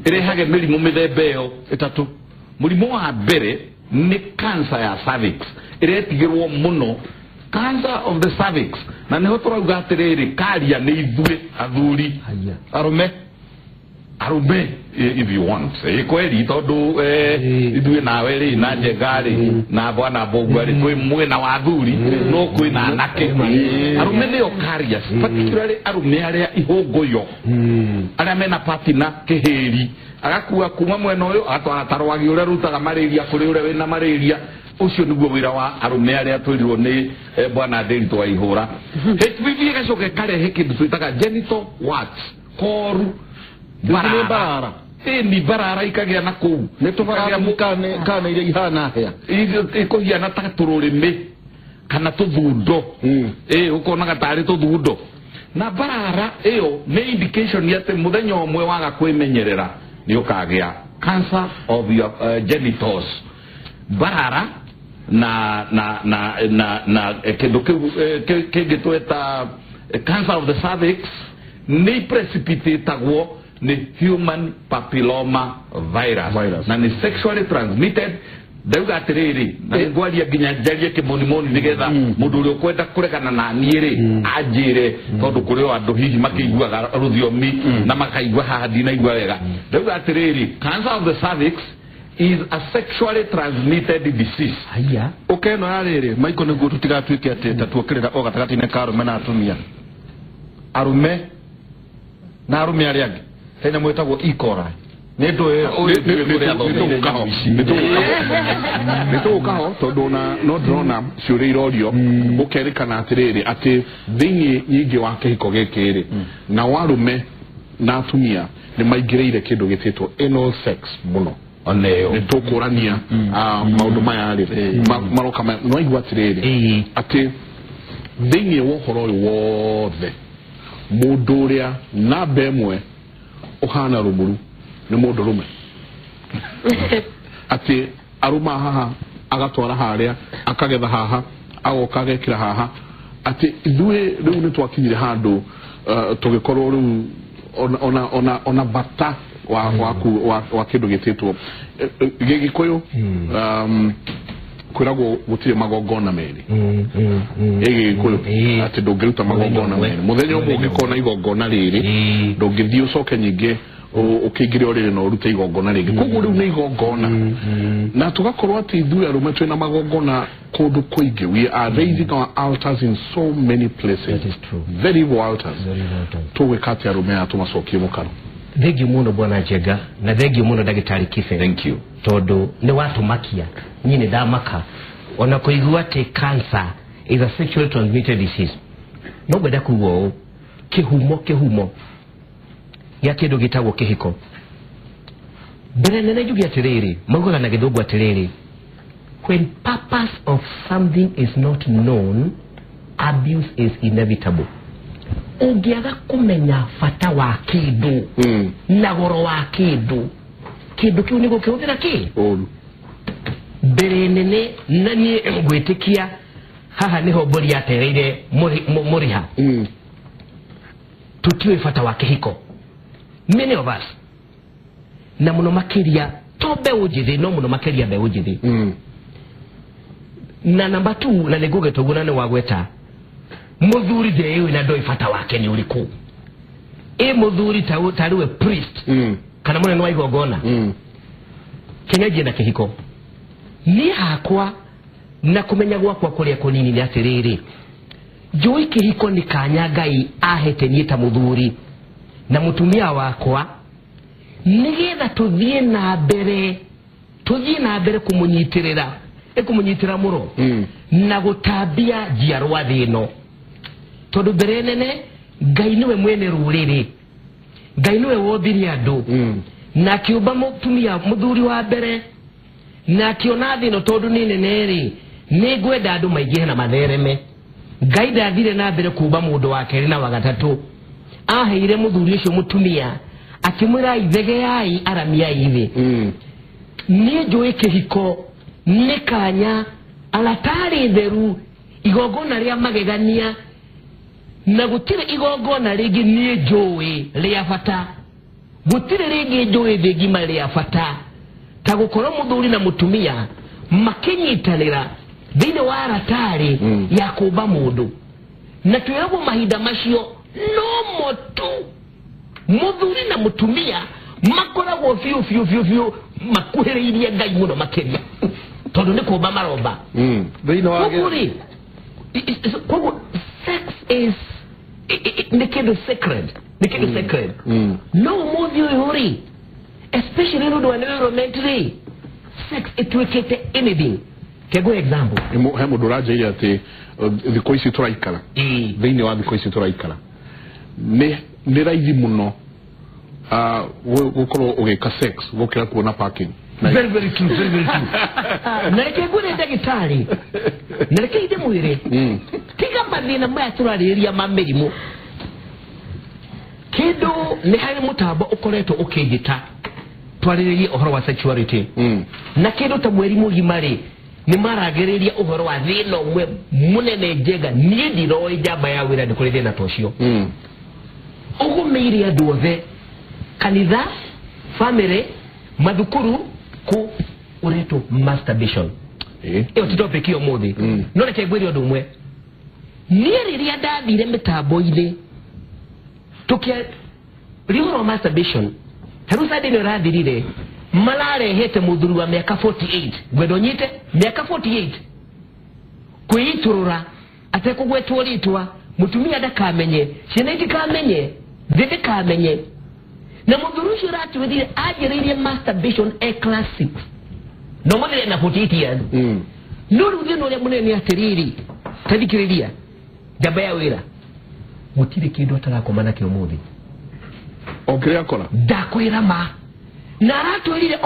ĩrehage mĩrimũ mĩthemba ĩyo ĩtatũ. Mũrimũ wa mbere nĩ cancer ya cervix, ĩretigĩrwo mũno, cancer of the cervix, na nĩho tũrauga atĩrĩrĩ, karia nĩ ithuĩ athuri. Haya. Arũme. Arũme, if you want, kweri, tondũ ithuĩ nawe rĩ, na Njenga rĩ, na bwana Mbũgua rĩ, twĩ mwena wa athuri, no kwĩna anake. Arũme nĩo carriers, particularly arũme arĩa ihũngũyo, arĩa mena partner kĩhĩri, agakua kuma mwena ũyũ agatwara tarwagi ũrĩa rutaga malaria kũrĩ ũrĩa wĩna malaria. Ũcio nĩguo wĩra wa arũme arĩa twĩrirwo nĩ bwana Ndĩritũ wa ihũra. HPV ĩgacoka ĩkarehe kĩndũ twĩtaga genital warts, koru. Nĩ mbarara. Ĩni, mbarara ikagĩa na kũu. Nĩ tũbarara kana iria ihana hĩa? Ikũhiana ta tũrũrĩmĩ kana tũthundo, ũkonaga tarĩ tũthundo. Na mbarara ĩyo nĩ indication atĩ mũthenya ũmwe waga kwĩmenyerera nĩ ũkagĩa cancer of your genitals. Mbarara na kĩndũ kĩu kĩngĩ tweta cancer of the cervix nĩ precipitatagwo nĩ human papilloma virus, Virus. Na nĩ sexually transmitted. Ndauga atĩrĩrĩ, na nĩngwaria nginya njarie kĩmonimoni nĩgetha mũndũ ũrĩa ũkwenda kũregana na niĩ rĩ anjĩre, tondũ kũrĩ o andũ hihi makĩiguaga rũthiomi na makaigua haha ndinaigua wega. Ndauga atĩrĩrĩ, cancer of the cervix is a sexually transmitted disease. Haya. Ũkeno ya rĩrĩ, Michael, nĩguo tũtigatuĩke atĩ ta tuokĩrĩra o gatagatĩ-inĩ ka arũme na atumia, arũme na arũme arĩa angĩ, he nyamũ ĩtagwo E. coli, nĩ ndũĩ ĩyo? Nĩ tũgũkaho, tondũ ona no ndĩrona ciũria irorio, gũkerĩkana atĩrĩrĩ, atĩ thĩinĩ nyingĩ wa kĩhiko gĩkĩ rĩ, na warume na atumia nĩ maingĩrĩire kĩndũ gĩtĩtwo anal sex mũno. Oneyo. Nĩ tũkũrania maũndũ maya rĩ maroka no aigua atĩrĩrĩ, atĩ thĩinĩ wa ũhoro ũyũ wothe, mũndũ ũrĩa namba ĩmwe ũhana rũmuru nĩ mũndũ rũme, atĩ arũma haha, agatwara harĩa, akagetha haha, agoka agekĩra haha, atĩ ithuĩ rĩu nĩ twakinyire handũ tũgĩkorwo rĩu ona bata wa kĩndũ gĩtĩtwo gĩgĩkũyũ, kwĩragwo gũtirĩ magongona merĩ ĩgĩkũyũ, atĩ ndũngĩruta magongona merĩ mũthenya ũmwe. Ũngĩkorwo na igongona rĩrĩ, ndũngĩthiĩ ũcoke nyingĩ ũkĩingĩre o rĩrĩ na ũrute igongona rĩngĩ. Koguo rĩu nĩ igongona, na tũgakorwo atĩ ithuĩ arũme twĩna magongona kũndũ kũingĩ. We are raising our altars in so many places. That is true. Very evil altars. Very important. Tũgwĩka atĩ arũme aya tũmacokie mũkaro? Thengiũ mũno bwana Njenga, na thengiũ mũno ndagĩtarĩ Kibe. Thank you. Tondũ nĩ watũmakia, niĩ nĩ ndamaka ona kũigua atĩ cancer is a sexually transmitted disease. No ngwenda kuga ũũ, kĩhumo Gĩa kĩndũ gĩtagwo kĩhiko. Mbere nene njuge atĩrĩrĩ, maugaga na gĩthũngũ atĩrĩrĩ, when purpose of something is not known, abuse is inevitable. Ũngĩaga kũmenya bata wa kĩndũ na goro wa kĩndũ, kĩndũ kĩu nĩ gũkĩhũthĩra kĩ Ũru. Mbere nene na niĩ ngwĩtĩkia haha nĩho mbũri yatereire mũriha. Tũtiũĩ bata wa kĩhiko, many of us, na mũno makĩria to mbeũ njĩthĩ, no mũno makĩria mbeũ njĩthĩ. Na namba 2, na nĩngũgeta ũguo na nĩ wagweta mũthuri ndeyũĩ na ndoĩ bata wake nĩ ũrĩkũ. Ĩ mũthuri tarĩwe priest kana mũnene wa igongona, kĩnyanjie na kĩhiko. Niĩ hakwa na kũmenya gwakwa kũrĩa kũnini nĩ atĩrĩrĩ, njũĩ kĩhiko nĩ kanya Ngai ahete niĩ ta mũthuri na mũtumia wakwa, nĩgetha tũthiĩ na mbere kũmũnyitĩrĩra, kũmũnyitĩra mũro na gũtambia njiarwa thĩ ĩno. Tondũ mbere nene Ngai nĩwe mwene rũrĩrĩ, Ngai nĩwe wombire andũ, na akĩũmba mũtumia mũthuri wa mbere, na akĩona thĩ ĩno tondũ nĩ nene rĩ, nĩ ngwenda andũ maingĩhe na mathereme. Ngai ndathire na mbere kũũmba mũndũ wa kerĩ na wa gatatũ, aheire mũthuri ũcio mũtumia akĩmwĩra ithegeyai aramiai thĩ. Niĩ njũĩ kĩhiko nĩ kanya alatarĩ theru, igongona rĩa magegania, na gũtirĩ igongona rĩngĩ niĩ njũĩ rĩa bata, gũtirĩ rĩngĩ njũĩ thĩ ngima rĩa bata ta gũkorwo mũthuri na mũtumia makĩnyitanĩra thĩinĩ wa ratarĩ ya kũmba mũndũ. Na twĩragwo mahinda macio no mo tu mũthuri na mũtumia makoragwo biũ biũ biũ biũ makuhĩrĩirie Ngai mũno makĩria, tondũ nĩ kũmba maromba. Thĩinĩ wa Koguo rĩ, koguo sex is nĩ kĩndũ sacred, nĩ kĩndũ sacred. No ũmũthĩ ũyũ rĩ, especially nĩ ũndũ wa environment rĩ, sex ĩtuĩkĩte anything. Kegũ example, He mũndũ ũranjĩire atĩ thikũ ici tũraikara, thĩinĩ wa thikũ ici tũraikara nĩ raithi mũno gũkorwo ũgĩka sex gũkĩra kuona parking. Very very true, very very true. Na reke ngwĩre ndagĩtarĩ, na reke ndĩmwĩre, tiga mathĩna maya tũrarĩrĩria ma mĩrimũ, kĩndũ nĩ harĩ mũtambo ũkoretwo ũkĩnjĩta twarĩrĩrie ũhoro wa sexuality. Na kĩndũ ta mweri mũgima rĩ, nĩ maragĩrĩria ũhoro wa thĩna ũmwe mũnene njega. Niĩ ndiroĩ njamba ya wĩra nĩ kũrĩ thĩna ta ũcio. Ũgũmĩire andũ othe, kanitha, family, mathukuru, kũ ũretwo masturbation. Ĩyo ti topic ĩyo ũmũthĩ. No reke ngwĩre ũndũ ũmwe, niĩ rĩrĩa ndathire mĩtambo-inĩ tũkĩaria ũhoro wa masturbation, tarĩu Sunday ĩno ĩrathirire, mararehete mũthuri wa mĩaka 48, ngwenda ũnyite, mĩaka 48 kwĩitũrũra atekũgwetwo rĩtwa, mũtumia ndakamenye, ciana itikamenye, thĩ ndĩkamenye. Na mũthuri ũcio ũratwĩrire anjĩrĩirie masturbation e class 6, no mũthĩ ena 48 years. No rĩu thĩna ũrĩa mũnene nĩ atĩrĩrĩ, ta thikĩrĩria njamba ya wĩra, gũtirĩ kĩndũ atarakoma nakĩo ũmũthĩ. O kĩrĩa akora ndakwĩra ma, na aratwĩrire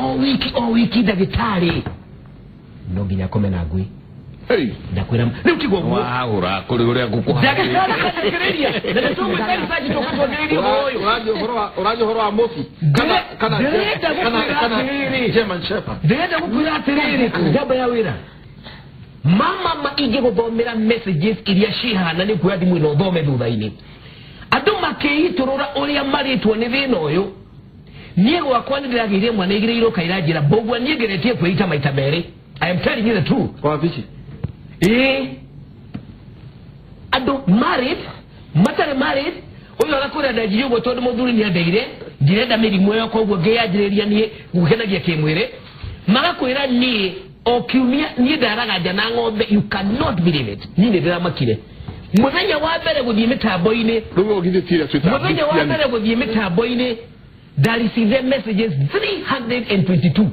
o wiki ndagĩtarĩ no nginya akome na ngui. Ndakwĩra rĩu tiguo ũguo. Wahũra kũrĩ ũrĩa ngũkũharĩria. Ndagĩtarĩ akathikĩrĩria, na nĩtũgwĩka research tũgatwagĩrĩria ũhoro ũyũ. Ũraria ũhoro wa Mofi kana Ndĩrenda gũkwĩra atĩrĩrĩ, German Shepherd. Ndĩrenda gũkwĩra atĩrĩrĩ, njamba ya wĩra, mama ma ingĩgũthomera messages iria cihana nĩ kuoya thimũ ĩno ũthome thutha-inĩ. Andũ makĩitũrũra ũrĩa marĩtwo nĩ thĩna ũyũ. Niĩ gwakwa nĩ ndĩragĩire mwana igĩrĩirwo kaira njĩra mbũgua, niĩ ngeretie kwĩita maita merĩ. I am telling you the truth. Kwa vici? Ĩĩ. Andũ married, matarĩ married, ũyũ agakwĩra ndanjirie ũguo tondũ mũthuri nĩ andeire, ndirenda mĩrimũ ĩyo koguo ngĩyanjĩrĩria niĩ gũkenagia kĩmwĩrĩ. Magakwĩra niĩ o kiumia niĩ ndaraga nja na ng'ombe, you cannot believe it. Niĩ nĩ ndĩramakire. Mũthenya wa mbere gũthiĩ mĩtambo-inĩ, Rĩu ũgithĩ ti ĩrĩa twĩtaga mũthenya wa mbere gũthiĩ mĩtambo-inĩ, ndareceived messages 322.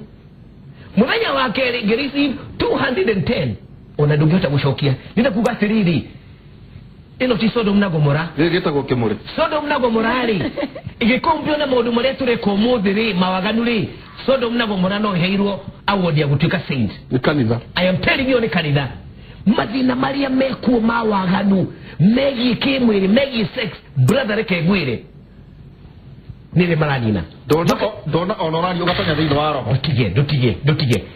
Mũthenya wa kerĩ ngĩreceive 210. Ona ndũngĩhota gũcokia. Nĩ kuga atĩrĩrĩ, Ĩno ti Sodom na Gomora. Gĩtagwo kĩmũrĩ. Sodom na Gomora rĩ, ĩgĩkũmbio na maũndũ marĩa tũreka ũmũthĩ rĩ, mawaganu rĩ, Sodom na Gomora no ĩheirwo award ya gũtuĩka saint. Nĩ kanitha. I am telling you nĩ kanitha. Mathĩna marĩa mekuo ma waganu megiĩ kĩmwĩrĩ, megiĩ sex, brother reke ngwĩre nĩrĩ maranina. Ndona ona ũraria ũgatonya thĩinĩ wa roho. Ndũtige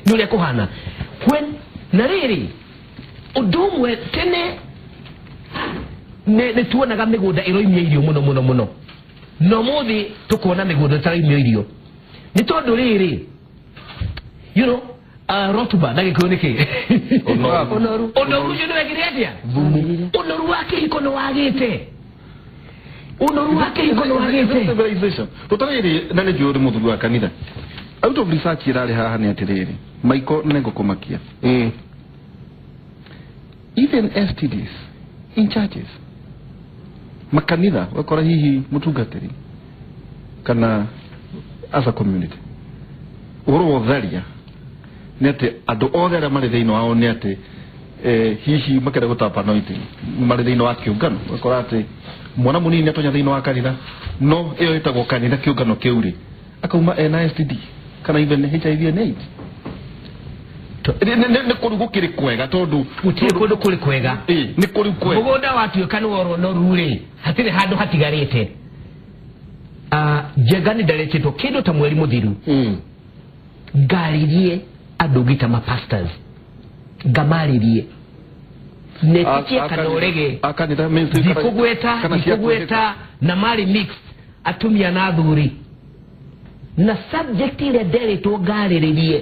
nĩ ũrĩa kũhana. When na rĩrĩ ũndũ ũmwe tene nĩ tuonaga mĩgũnda ĩroimia irio mũno mũno mũno, no mũthĩ tũkona mĩgũnda ĩtaraimia irio nĩ tondũ rĩrĩ, you know, rotuba na gĩkũyũ nĩ kĩ? Ũnoru. Ũnoru ũcio nĩ wekire atĩa? Ũnoru wa kĩhiko nĩ wagĩte. Ũnoru wa kĩhiko nĩ wagĩte. Civilization. Tũtarĩrĩ na nĩ njũĩ ũrĩ mũthuri wa kanitha. Out of research ĩrarĩ haha nĩ atĩrĩrĩ, Michael nĩ ngũkũmakia. Even STDs in churches, makanitha wakora hihi mũtungatĩri kana as a community ũhoro wa ũtharia nĩ atĩ andũ othe arĩa marĩ thĩinĩ wao nĩ atĩ hihi makĩenda gũtapa anointing marĩ thĩinĩ wa kĩũngano, ũgakora atĩ mwana mũnini atonya thĩinĩ wa kanitha no ĩyo ĩtagwo kanitha kĩũngano kĩu rĩ akauma ena STD kana even HIV and AIDS. Nĩ kũrĩ gũkĩrĩ kwega tondũ gũtirĩ kũndũ kũrĩ kwega. Nĩ kũrĩ kwega. Mũgũnda watuĩka nĩ worwo noru rĩ, hatirĩ handũ hatigarĩte. Njenga nĩ ndaretĩtwo kĩndũ ta mweri mũthiru ngarĩrie andũ ngĩta ma pastors ngamarĩrie netikie kana ũrege ndikũgweta na marĩ mixed atumia na athuri na subject ĩrĩa nderetwo ngarĩrĩrie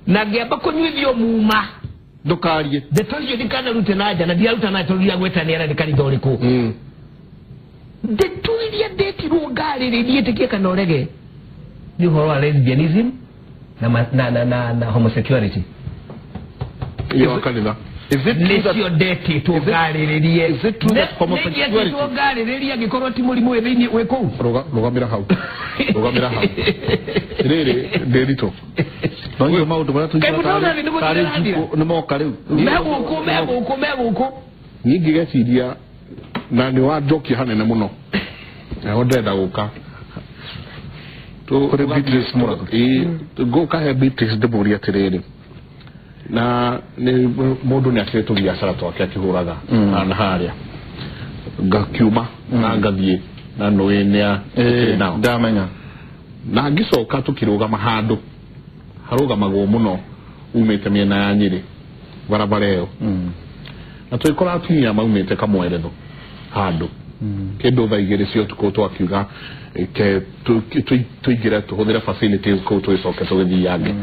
na ngĩamba kũnyuithio muma ndũkarie ndeto icio ndikanarute na nja na ndiaruta na tondũ ndiragwetania nĩ kanitha ũrĩkũ. Ndeto iria ndetirwo ngarĩrĩrie ĩtĩkie kana ũrege nĩ ũhoro wa lesbianism na homosexuality. Iyo kanitha. Is it true that nĩcio ndetĩtwo ngarĩrĩrie? Is it true that homosexuality ngarĩrĩrie angĩkorwo ti mũrimũ wĩ thĩinĩ wĩ kũu? Rũgamĩra hau. Rũgamĩra hau. Rĩrĩ ndĩritũ. No nginya maũndũ marĩa tũiguaga tarĩ njukũ nĩ moka rĩu. Megũkũ. Niĩ ngĩgeciria na nĩ wanjokia hanene mũno. Naho ndĩrenda gũka. Kũrĩ Beatrice Mũrago. Ngũka he Beatrice ndĩmũrie atĩrĩrĩ, na nĩ mũndũ nĩ akĩrĩ tũbiacara twake akĩhũraga na harĩa ngakiuma na ngathiĩ na nũĩ nĩ nao ndamenya na ngĩcoka tũkĩrũgama handũ harũgamagwo mũno umĩte mĩena ya Nyĩrĩ barabara ĩyo na tũgĩkora atumia maumĩte Kamweretho handũ kĩndũ thaa igĩrĩ cia ũtukũ twakiuga ke tũingĩre tũhũthĩre facilities kũu tũgĩcoke tũgĩthiange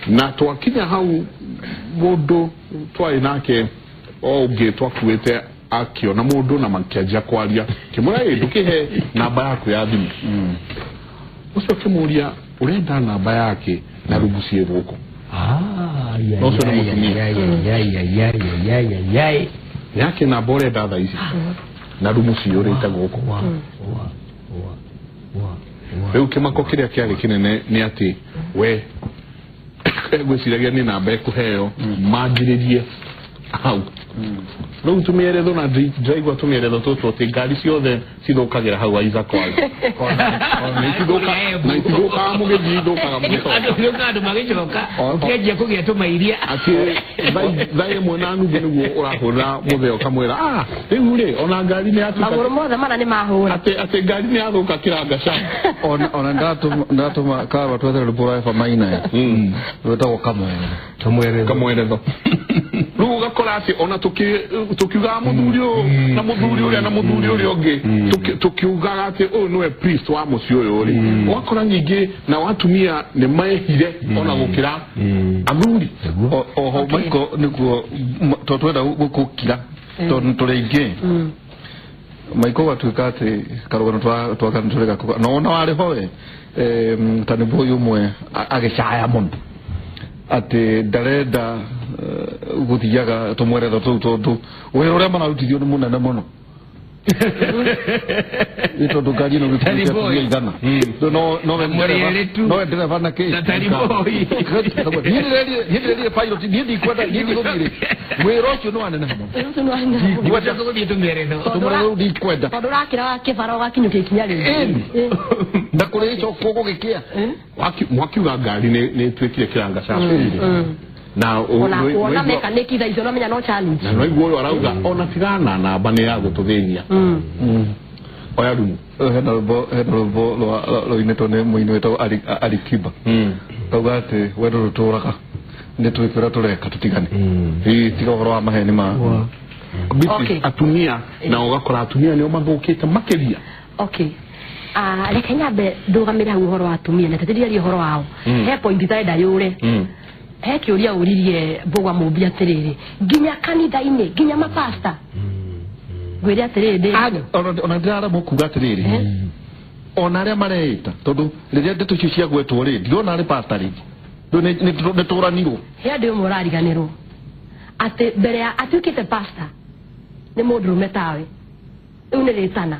na twakinya hau mũndũ twarĩ nake o ũngĩ twakuĩte akĩona mũndũ na makĩanjia kwaria kĩmwĩra ĩ ndũkĩhe namba yaku ya thimũ ũcio akĩmũria ũrenda namba yake na rungu ciĩ gũkũ. No ũcio nĩ mũtumia yake namba ũrenda thaa ici na rumu ciyũrĩte gũkũ. Rĩu kĩmako kĩrĩa kĩarĩ kĩnene nĩ atĩ we ngwĩciragia nĩ namba ĩkũheo manjĩrĩrie hau. Rĩu tũmĩeretho na ndĩraigua tũmĩeretho tũtũ atĩ ngari ciothe cithũkagĩra hau Isaac Wali. Na ithũkaga mũgĩthiĩ ithũkaga mũgĩcoka. Andũ magĩcoka ũkĩanjia kũgĩa tũmairia. Atĩ thaa ĩmwe na nuthu nĩguo ũrahũra mũthee ũkamwĩra rĩu rĩ ona ngari nĩ yatuĩka magũrũ mothe mana nĩ mahũra atĩ ngari nĩ yathũka kĩrangaca. Ona ndatũma karwa twethere rwĩmbo rwa Eva Maina rwĩtagwo Kamweretho. Kamweretho. Rĩu ũgakora atĩ ona tũkiugaga mũthuri ũyũ na mũthuri ũrĩa na mũthuri ũrĩa ũngĩ tũkiugaga atĩ ũyũ nĩwe priest wa mũciĩ ũyũ rĩ ũgakora nyingĩ na atumia nĩ mehire ona gũkĩra athuri. Oho Michael nĩguo tondũ twenda gũkira tondũ tũrĩ aingĩ Michael gwatuĩka atĩ karũgano twakana tũrĩ gako na ona warĩ ho we ta nĩ boy ũmwe agĩcaya mũno atĩ ndarenda gũthiaga tũmweretho tũu tondũ wĩra ũrĩa mararutithio nĩ mũnene mũno Nĩ tondũ ngari ĩno gĩkuĩte atumia 100. No no no ndereba na kĩ. Niĩ ndĩrerire pilot niĩ ndikwenda niĩ ndigũthiĩ. Wĩra ũcio nĩ waneneha mũno. Ndikwenda gũthiĩ tũmĩeretho. Tũmũreretho ndikwenda. Tondũ ũrakĩra wa kĩbara ũgakinyũkia ikinya rĩngĩ. Na kũrĩcokwo gũgĩkĩa. Mwakiuga ngari nĩ ĩtuĩkire kĩranga ca bũrũri. Na ona mekaniki thaa icio no no challenge. Na noiguo ũyũ arauga ona tigana namba nĩ ya gũtũthĩnia. Oya rumu. Hena rwĩmbo rũinĩtwo nĩ mũini wĩtagwo Alikiba. Kauga atĩ wendo rũtũraga nĩ twĩkwĩra tũreka tũtigane. Tiga ũhoro wa maheni ma. Atumia na ũgakora atumia nĩo mathũkĩte makĩria. Okay. Reke nyambe ndũgamĩre hau ũhoro wa atumia na tũtiriarie ũhoro wao. He point itarenda yũre. He kĩũria ũririe Mbũgua Mũmbi atĩrĩrĩ nginya kanitha-inĩ nginya mapasta ngwĩre atĩrĩrĩ ona ndĩraremwo kuga atĩrĩrĩ ona arĩa mareĩta tondũ rĩrĩa ndeto icio ciagwetwo rĩ ndirona arĩ pasta rĩngĩ nĩ tũranirwo. He andũ ĩmwe ũrariganĩrwo atĩ mbere ya atuĩkĩte pasta nĩ mũndũrũme tawe rĩu nĩ rĩtana.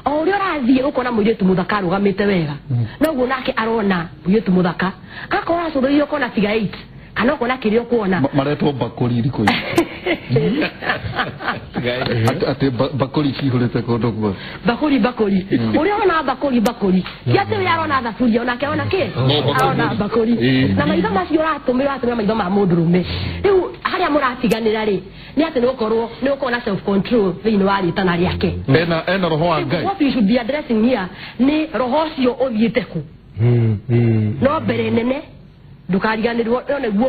O ũrĩa ũrathiĩ ũkona mũirĩtu mũthaka arũgamĩte wega noguo nake arona mũirĩtu mũthaka akorwo acũthĩrĩirie ũkona tiga 8 kana ũkona kĩrĩa ũkuona maretwo bakũri thikũ ici. Atĩ bakũri cihũrĩte kũndũ guothe. Bakũri bakũri ũrĩa ũrona bakũri bakũri ti atĩ ũrĩa arona thaburia onake arona kĩ arona bakũri na maitho macio ũratũmĩra maitho ma mũndũrũme. Rĩu harĩa mũratiganĩra rĩ nĩ atĩ nĩgũkorwo nĩ ũkorwo na self control thĩinĩ wa rĩtana rĩake. Ena roho wa Ngai. What we should be addressing here nĩ roho ũcio ũthiĩte kũ. No mbere nene ndũkariganĩrwo nĩguo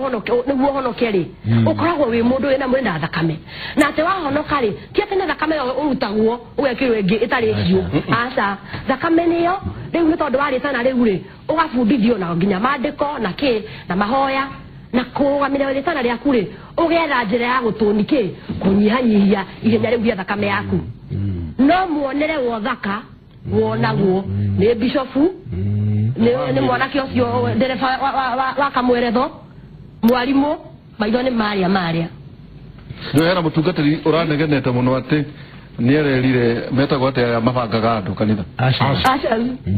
ũhonoke rĩ ũkoragwo wĩ mũndũ wĩna mwĩrĩ na thakame na atĩ wahonoka rĩ ti atĩ nĩ thakame ĩyo ũrutagwo ũgekĩrwo ĩngĩ ĩtarĩ hiũ. Aca thakame nĩyo rĩu nĩ tondũ wa rĩtana rĩu rĩ ũgabundithio na nginya maandĩko na kĩ na mahoya na kũrũgamĩrĩra rĩtana rĩaku rĩ ũgetha njĩra ya gũtũni kĩ kũnyihanyihia ihenya rĩu rĩa thakame yaku. No muonere wa ũthaka wonagwo nĩ bishofu nĩ mwanake ũcio ndereba wa kamweretho mwarimũ maitho nĩ marĩa marĩa. Nĩ hena mũtungatĩri ũranegenete mũno atĩ nĩererire metagwo atĩ aya mabangaga andũ kanitha.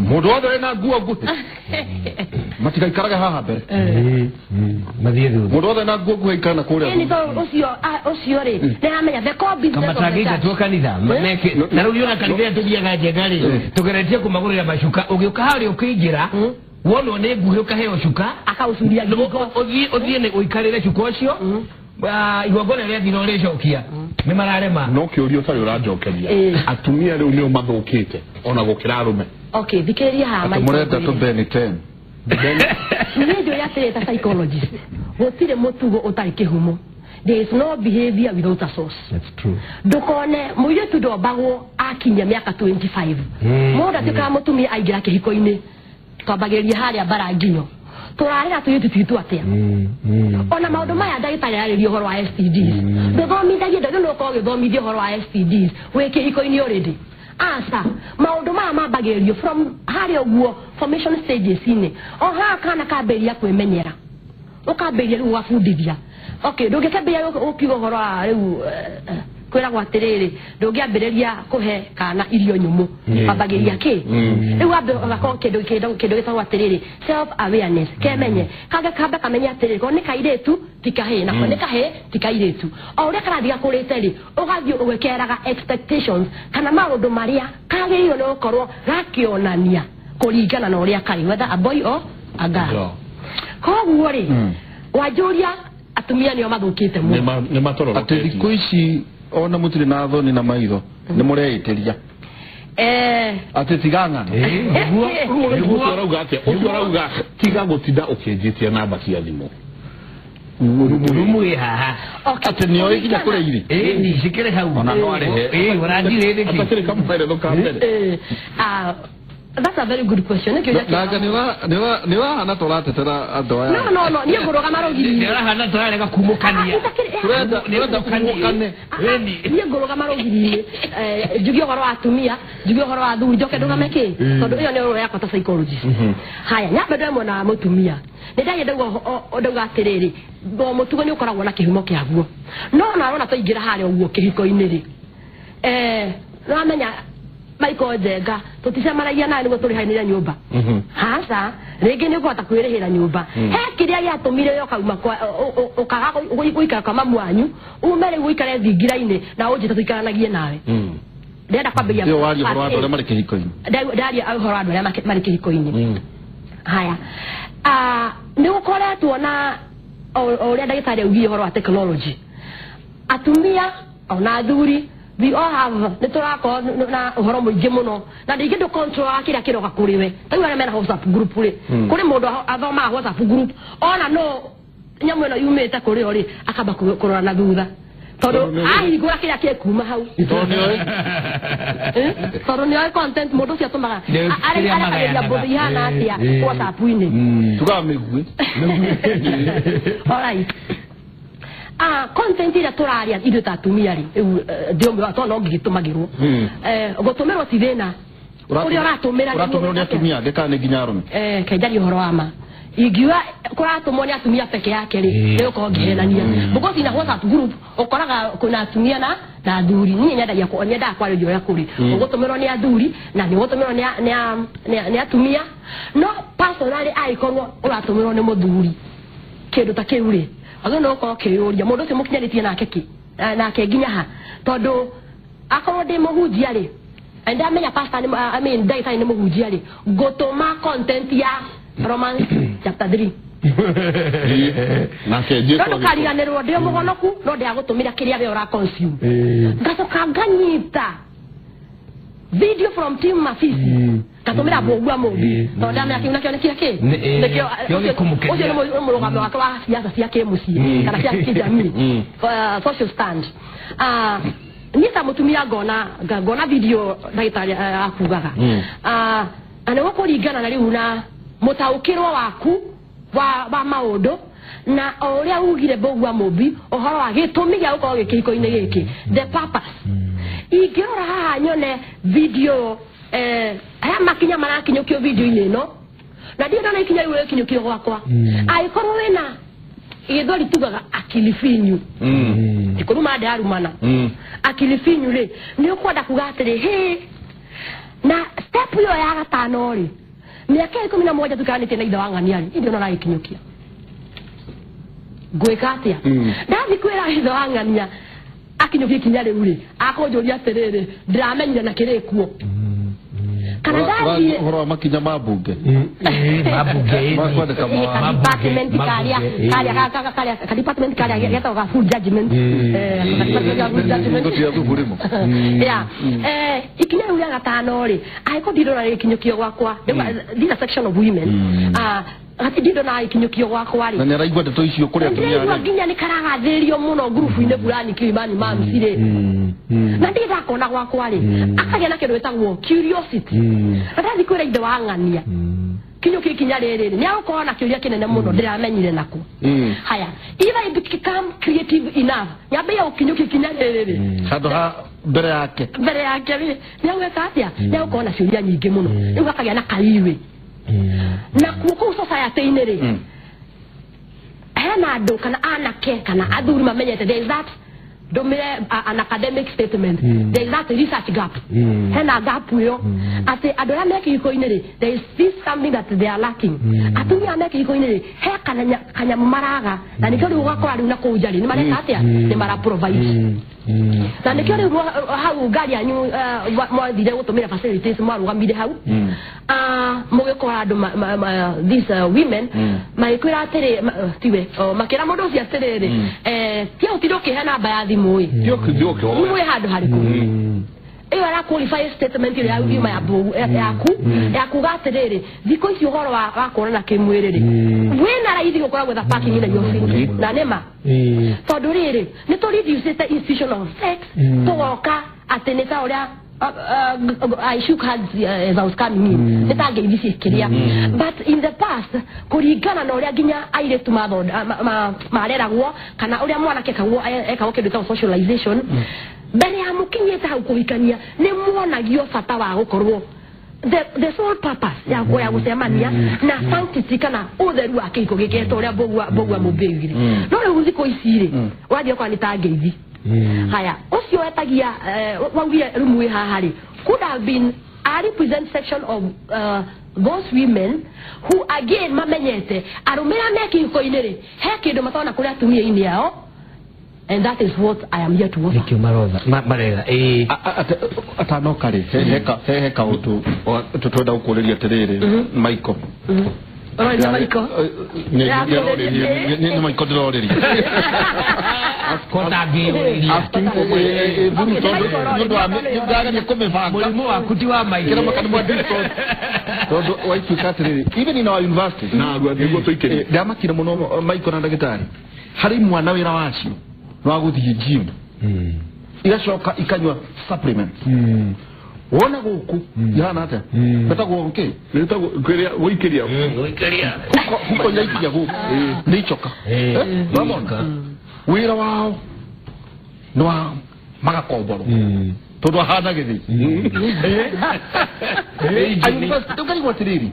Mũndũ wothe wĩna nguo nguhĩ matigaikarage haha mbere. Mathiĩ thutha. Mũndũ wothe wĩna nguo nguhĩ aikare na kũrĩa. Ĩni tondũ ũcio rĩ nĩaramenya the core business of the church. Matangĩingatwo kanitha na rĩu ona kanitha ĩrĩa tũthiaga njega rĩ tũgeretie kũmagũrĩra macuka ũgĩũka harĩa ũkĩingĩra wonwo nĩ nguhĩ ũkaheo cuka akaũcuria ngingo ũthiĩ nĩ ũikarĩre cuka ũcio igongona rĩathira ũrĩcokia nĩ mararema. No kĩũria ũtarĩ ũranjokeria atumia rĩu nĩo mathũkĩte ona gũkĩra arũme. Okay thikĩrĩria haha maitũ mũrenda tũ Ben 10. Niĩ njũĩ atĩrĩ ta psychologist gũtirĩ mũtugo ũtarĩ kĩhumo. There is no behavior without a source. That's true. Ndũkone mũirĩtu ndombagwo akinyia mĩaka 25. Mũndũ atuĩkaga mũtumia aingĩra kĩhiko-inĩ twambagĩrĩria harĩa mbara nginyo tũrarera tũirĩtu twitũ atĩa. Ona maũndũ maya ndagĩtarĩ ararĩria ũhoro wa STDs ndũthomithagie ndagĩrĩirwo nĩ ũkorwo ũgĩthomithia ũhoro wa STDs wĩ kĩhiko-inĩ already. Aca maũndũ maya mambagĩrĩrio from harĩa ũguo formation stages-inĩ o haha kana kambĩrĩria kwĩmenyera ũkambĩrĩria rĩu ũgabundithia. Okay ndũngĩkambĩrĩria ũkiuga ũhoro wa rĩu kwĩragwo atĩrĩrĩ ndũngĩambĩrĩria kũhe kana irio nyũmũ wambagĩrĩria kĩ rĩu wambe ũgakorwo kĩndũ gĩtagwo atĩrĩrĩ self awareness kemenye kangĩ kambe kamenye atĩrĩrĩ korwo nĩ kairĩtu ti kahĩĩ nako nĩ kahĩĩ ti kairĩtu o ũrĩa karathiĩ gakũrĩte rĩ ũgathiĩ ũgĩkeraga expectations kana maũndũ marĩa kagĩrĩirwo nĩ gũkorwo gakĩonania kũringana na ũrĩa karĩ whether a boy or a girl. Koguo rĩ wanjũria atumia nĩo mathũkĩte mũno. Nĩ matororokete. Atĩ thikũ ici ona mũtirĩ na thoni na maitho nĩ mũreĩtĩria. Atĩ tiga ng'ano. Ũcio arauga atĩa? Ũcio arauga tiga gũtinda ũkĩnjĩtia namba cia thimũ. Rumu ĩ haha. Atĩ nĩoĩ nginya kũrĩa irĩ. Ĩni cikĩrĩ hau. Ona no arĩhe. Ĩ ũranjirĩ nĩkĩ? Atakĩrĩ kamũeretho ka mbere. That's a very good question. Nanga nĩ ũrahana ta ũratetera andũ aya. No no no niĩ ngũrũgama rũgiri-inĩ. Nĩ ũrahana ta ũrarega kumũkania. Ũrenda kumũkane. Niĩ ngũrũgama rũgiri-inĩ njuge ũhoro wa atumia njuge ũhoro wa athuri njoke ndũgame kĩ tondũ ĩyo nĩ role yakwa ta psychologist. Haya nyambe ndoe mwena wa mũtumia nĩ ndagia ndauga atĩrĩrĩ o mũtugo nĩ ũkoragwo na kĩhumo kĩaguo no ona ũrona twaingĩra harĩa ũguo kĩhiko-inĩ rĩ Nĩwamenya Michael Njenga tũticemanagia nawe nĩguo tũrĩhanĩre nyũmba. Haca rĩngĩ nĩ ũkũhota kwĩrĩhĩra nyũmba. He kĩrĩa gĩatũmire ũkauma ũkaga gũikara kwa mamu wanyu ume rĩu ũikare thingira-inĩ na ũnjĩte tũikaranagie nawe. Ndĩrenda kwambĩrĩria Ĩyo waria ũhoro wa andũ arĩa marĩ kĩhiko-inĩ. Ndaria ũhoro wa andũ arĩa marĩ kĩhiko-inĩ. Haya, nĩ gũkoretwo na o ũrĩa ndagĩtarĩ augire ũhoro wa technology. Atumia ona athuri we all have nĩ tũrakorwo na ũhoro mũingĩ mũno na rĩngĩ ndũ control kĩrĩa kĩroka kũrĩ we. Ta rĩu arĩa mena WhatsApp group rĩ, kũrĩ mũndũ athomaga WhatsApp group ona no nyamũ ĩno yumĩte kũrĩ o rĩ akamba kũrora na thutha tondũ ahingũra kĩrĩa gĩkuma hau. Tondũ nĩoĩ content mũndũ ũcio atũmaga arekagĩria mbũthĩ ihana atĩa WhatsApp-inĩ. Tugaga mĩguĩ. Alright. Content ĩrĩa tũraria ithuĩ ta atumia rĩ, rĩu ndĩũmwe tondũ no ngĩgĩtũmagĩrwo. Gũtũmĩrwo ti thĩna. Ũrĩa ũratũmĩra ũratũmĩrwo nĩ atumia angĩ kana nĩ nginya arũme? Kenjaria ũhoro wa ma. Ingiuga kũratũmwo nĩ atumia peke yake rĩ, nĩ gũkorwo ngĩhenania. Because ina WhatsApp group ũkoraga kwĩna atumia na athuri. Niĩ nyendagia nyendaga kwarĩria ũrĩa kũrĩ. Ũgũtũmĩrwo nĩ athuri na nĩ ũgũtũmĩrwo nĩ atumia. No personally angĩkorwo ũratũmĩrwo nĩ mũthuri kĩndũ ta kĩu rĩ, agĩrĩirwo nĩ gũkorwo ũkĩyũria mũndũ ũcio mũkinyanĩtie nake kĩ nake nginya ha, tondũ akorwo ndĩ mũhunjia rĩ, ndamenya pastor nĩ I mean ndagĩtarĩ nĩ mũhunjia rĩ, ngũtũma content ya Romans chapter 3. Nake Jesu no ndũkariganĩrwo ndĩ mũhonoku no ndĩagũtũmĩra kĩrĩa we ũra consume. Ngacoka nganyita video from Team Mafisi ngatũmĩra Mbũgua Mũmbi tondũ ndamenya kĩu nakĩo nĩ kĩa kĩ nĩkĩo ũcio nĩ mũrũgamo wake wa siasa cia kĩmũciĩ kana cia kĩjamii, social stand. Niĩ ta mũtumia ngona video ndagĩtarĩ akugaga na nĩguo kũringana na rĩu na mũtaũkĩrwo waku wa maũndũ na o ũrĩa ugire Mbũgua Mũmbi ũhoro wa gĩtũmi gĩa gũkorwo gĩ kĩhiko-inĩ gĩkĩ, the purpose. Ingĩrora haha nyone video haya makinya marakinyũkio video-inĩ ĩno na ndirĩ ndona ikinya rĩu rĩkinyũkio gwakwa. Angĩkorwo wĩna gĩthweri tugaga akili finyu, ndikũruma ndarumana, akili finyu rĩ nĩ ũkwenda kuga atĩrĩ hĩ na step ĩyo ya gatano rĩ, mĩaka 17 tũikaranĩtie na ithe wa ng'ania rĩ, ithe ona aragĩkinyũkia ngwĩka atĩa? Ndathiĩ kwĩra ithe wa ng'ania akinyũkie ikinya rĩu rĩ, akũnjũria atĩrĩrĩ ndĩramenyire na kĩrĩ kuo. Kana ndathiĩ ũhoro wa makinya ma mbunge department karĩa department karĩa getagwo ga full judgment, yeah. Ikinya rĩu rĩa gatano rĩ, angĩkorwo ndirĩ ndona gĩkinyũkio gwakwa, these are section of women, gati ndona gĩkinyũkio gwakwa rĩ, na nĩ araigua ndeto icio kũrĩ atumia arĩa nginya nĩ karagathĩrĩrio mũno ngurubu-inĩ fulani Kilimani Moms rĩ, na ndirĩ ndakona gwakwa rĩ, akagĩa na kĩndũ gĩtagwo curiosity. Na ndathiĩ kwĩra ithe wa ng'ania kinyũkia ikinya rĩrĩ nĩ agũkorwo na kĩũria kĩnene mũno ndĩramenyire nakũ. Haya, if I become creative enough nyambĩrĩrie gũkinyũkia ikinya rĩrĩ rĩ handũ ha mbere yake rĩ nĩ agwĩka atĩa? Nĩ agũkorwo na ciũria nyingĩ mũno rĩu akagĩa na kaiwĩ. Na kuo kũu society-inĩ rĩ, hena andũ kana anake kana athuri mamenyete there is that ndũmĩre an academic statement, there is that research gap. Hena gap ĩyo atĩ andũ arĩa me kĩhiko-inĩ rĩ, there is this something that they are lacking. Atumia arĩa me kĩhiko-inĩ rĩ, he kanyamũ maraga na nĩkĩo rĩu ũgakora rĩu na kũu nja rĩ nĩ mareka atĩa? Nĩ mara provide. Na nĩkĩo rĩu hau ngari yanyu mwathire gũtũmĩra facilities mwarũgamire hau mũgĩkora andũ these women magĩkwĩra atĩrĩ tiwe makĩra mũndũ ũcio atĩrĩrĩ tia ũtinde ũkĩhe namba ya thimũ ĩ mwĩ handũ harĩkũ ĩyo ara qualify statement ĩrĩa yuma ya yaku ya kuga atĩrĩrĩ thikũ ici ũhoro wa kuonana kĩmwĩrĩ rĩ wĩna raithi gũkora gwetha parking na your na nĩma tondũ rĩrĩ nĩ tũ reduce institution of sex tũgoka atĩ nĩ ta ũrĩa I shook hands as I was coming in. Nĩ ta ngeithi ciĩkĩrĩa. But in the past kũringana na ũrĩa nginya airĩtu mareragwo kana ũrĩa mwanake ekagwo kĩndũ gĩtagwo socialization, mbere ya mũkinyĩte hau kũhikania nĩ muonagio bata wa gũkorwo the sole purpose ya gũcemania na sanctity kana ũtheru wa kĩhiko gĩkĩ ta ũrĩa Mbũgua Mũmbi augire. No rĩu thikũ ici rĩ ũrathiĩ ũkona nĩ ta ngeithi. Haya ũcio wetagia waugire rumu ĩ haha rĩ could have been a represent section of those women who again mamenyete arũme arĩa me kĩhiko-inĩ rĩ he kĩndũ matona kũrĩ atumia-inĩ ao, and that is what I am here to offer. Nĩkĩo marotha maretha ĩĩ atanoka rĩ he kaũndũ twenda gũkũrĩria atĩrĩrĩ Michael. Ũroria Michael? Nĩ Michael ndĩrorĩria. Kota ngĩũrĩria. Nĩ ũndũ wa ndageria kũmĩbanga. Mũrimũ waku ti wa Michael. Kĩrĩa makana mwa tondũ waituĩka atĩrĩrĩ even in our university na nĩguo tũikĩrie ndamakire mũno Michael na ndagĩtarĩ harĩ mwana wĩra wacio nĩ wa gũthiĩ gym igacoka ikanyua supplements. Wona gũkũ ihana atĩa betagwo kĩ nĩtagwo kĩrĩa gũikĩria huko iraikia gũkũ nĩ icoka. Wamona wĩra wao nĩ wa magakomborwo tondũ ahana gĩthĩi. Ũkaigua atĩrĩrĩ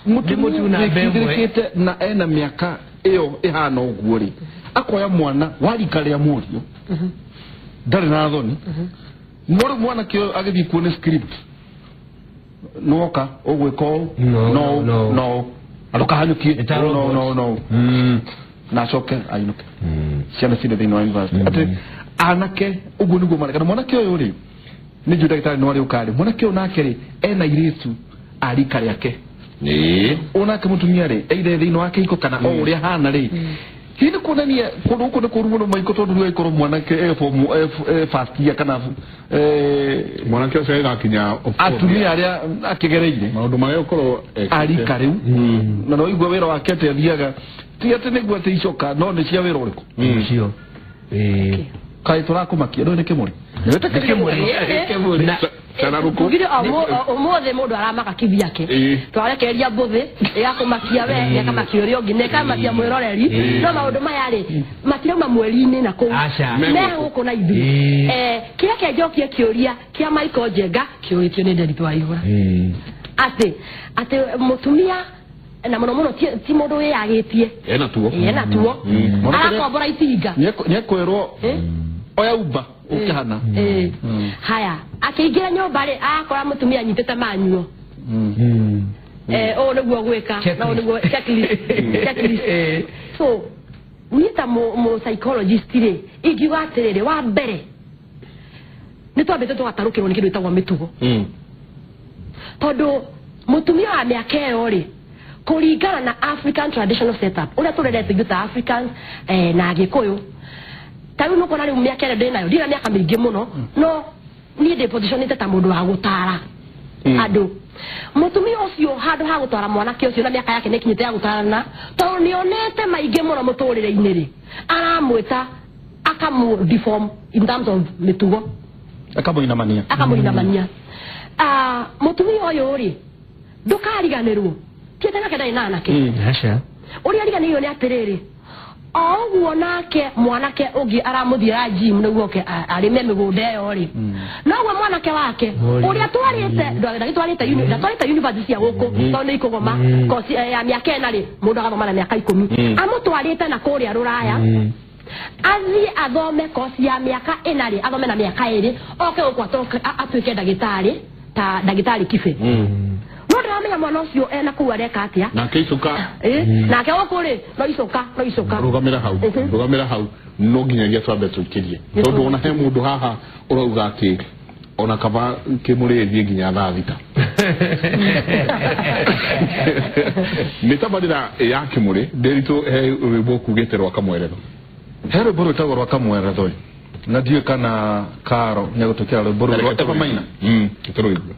mũtumia wĩkindĩrĩkĩte na ena mĩaka ĩyo ĩhana ũguo rĩ akoya mwana wa rika rĩa mũriũ ndarĩ na thoni mũrĩ mwanake ũyũ agĩthiĩ kuo nĩ script nĩwoka ũgwĩka ũũ no no ndũkahanyũkie no no no na acoke ainũke ciana cirĩ thĩinĩ wa university atĩ anake ũguo nĩguo mareka. Na mwanake ũyũ rĩ nĩ njũĩ ndagĩtarĩ no arĩũka rĩ mwanake ũyũ nake rĩ ena airĩtu a rika rĩake ũyũ nake mũtumia rĩ either thĩinĩ wa kĩhiko kana o ũrĩa ahana rĩ hihi nĩ kuonania kũndũ gũkũ nĩ kũũru mũno Michael tondũ rĩu agĩkorwo mwanake e form first year kana mwanake ũcio agĩgakinya atumia arĩa akĩgereire maũndũ marĩa ũkorwo arika rĩu na no igua wĩra wake atĩ athiaga ti atĩ nĩguo atĩ icoka no nĩ cia wĩra ũrĩkũ ũcio kaĩ tũrakũmakia ndũĩ nĩ kĩmũrĩ kĩmũrĩ tugire ũmũthĩ mũndũ aramaka kivyake twarekereria mbũthĩ ĩgakũmakia we ĩkamakia ũrĩa ũngĩ na ĩkamakia mwĩroreri no maũndũ maya rĩ matirauma mweri-inĩ na kũu me gũkũ na ithuĩ. Kĩrĩa kĩanjokie kĩũria kĩa Michael Njenga kĩũrĩtio nĩ Nderitu Waihũra atĩ mũtumia na mũno mũno ti mũndũ wĩyagĩtie ena tuo arakombora itinga nĩekwĩrwo oya uba ukihana. Haya akĩingĩra nyũmba rĩ akora mũtumia anyitĩte manyuo ũũ nĩguo gwĩka na ũũ nĩguo checklist. So niĩ ta mũ psychologist rĩ ingiuga atĩrĩrĩ wa mbere nĩ twambĩte tũgatarũkĩrwo nĩ kĩndũ gĩtagwo mĩtugo tondũ mũtumia wa mĩaka ĩyo rĩ kũringana na African traditional setup ũrĩa tũrerete ithuĩ ta Africans na Agĩkũyũ ta rĩu nĩũkuona rĩu mĩaka ĩrĩa ndĩ nayo ndirĩ na mĩaka mĩingĩ mũno no niĩ ndĩ positionĩte ta mũndũ wa gũtara andũ. Mũtumia ũcio handũ ha gũtwara mwanake ũcio na mĩaka yake nĩkinyĩte ya gũtarana tondũ nĩonete maingĩ mũno mũtũrĩre-inĩ rĩ aramwĩta akamũ deform in terms of mĩtugo akamũinamania. Mũtumia ũyũ rĩ ndũkariganĩrwo ti atĩ nake ndarĩ na anake ũrĩa ariganĩirwo nĩ atĩrĩrĩ o ũguo nake mwanake ũngĩ aramũthiĩra gym nĩguo oke arĩme mĩgũnda ĩyo rĩ noguo mwanake wake ũrĩa twarĩte ndatwarĩte university cia gũkũ tondũ nĩ ikũgoma kosi ya mĩaka ĩna rĩ mũndũ agathoma na mĩaka 10 amũtwarĩte na kũrĩa rũraya athiĩ athome kosi ya mĩaka ĩna rĩ athome na mĩaka 2 oke gũkũ atuĩke ndagĩtarĩ ta ndagĩtarĩ Kibe no ndĩramenya mwana ũcio ena kũu areka atĩa nake icoka nake gũkũ rĩ no icoka rũgamĩra hau no nginyagia twambe tũikĩrie tondũ ona he mũndũ haha ũrauga atĩ ona kaba kĩmũrĩ ĩthiĩ nginya thaa 6 nĩ tabarĩra ya kĩmũrĩ Nderitu he rwĩmbo ũkugĩte rwa kamweretho he rwĩmbo rwĩtagwo rwa kamweretho na ndiũĩ kana Karo nĩegũtwĩkĩra rwĩmbo rũu rwa Eva Maina. Tũrũigue.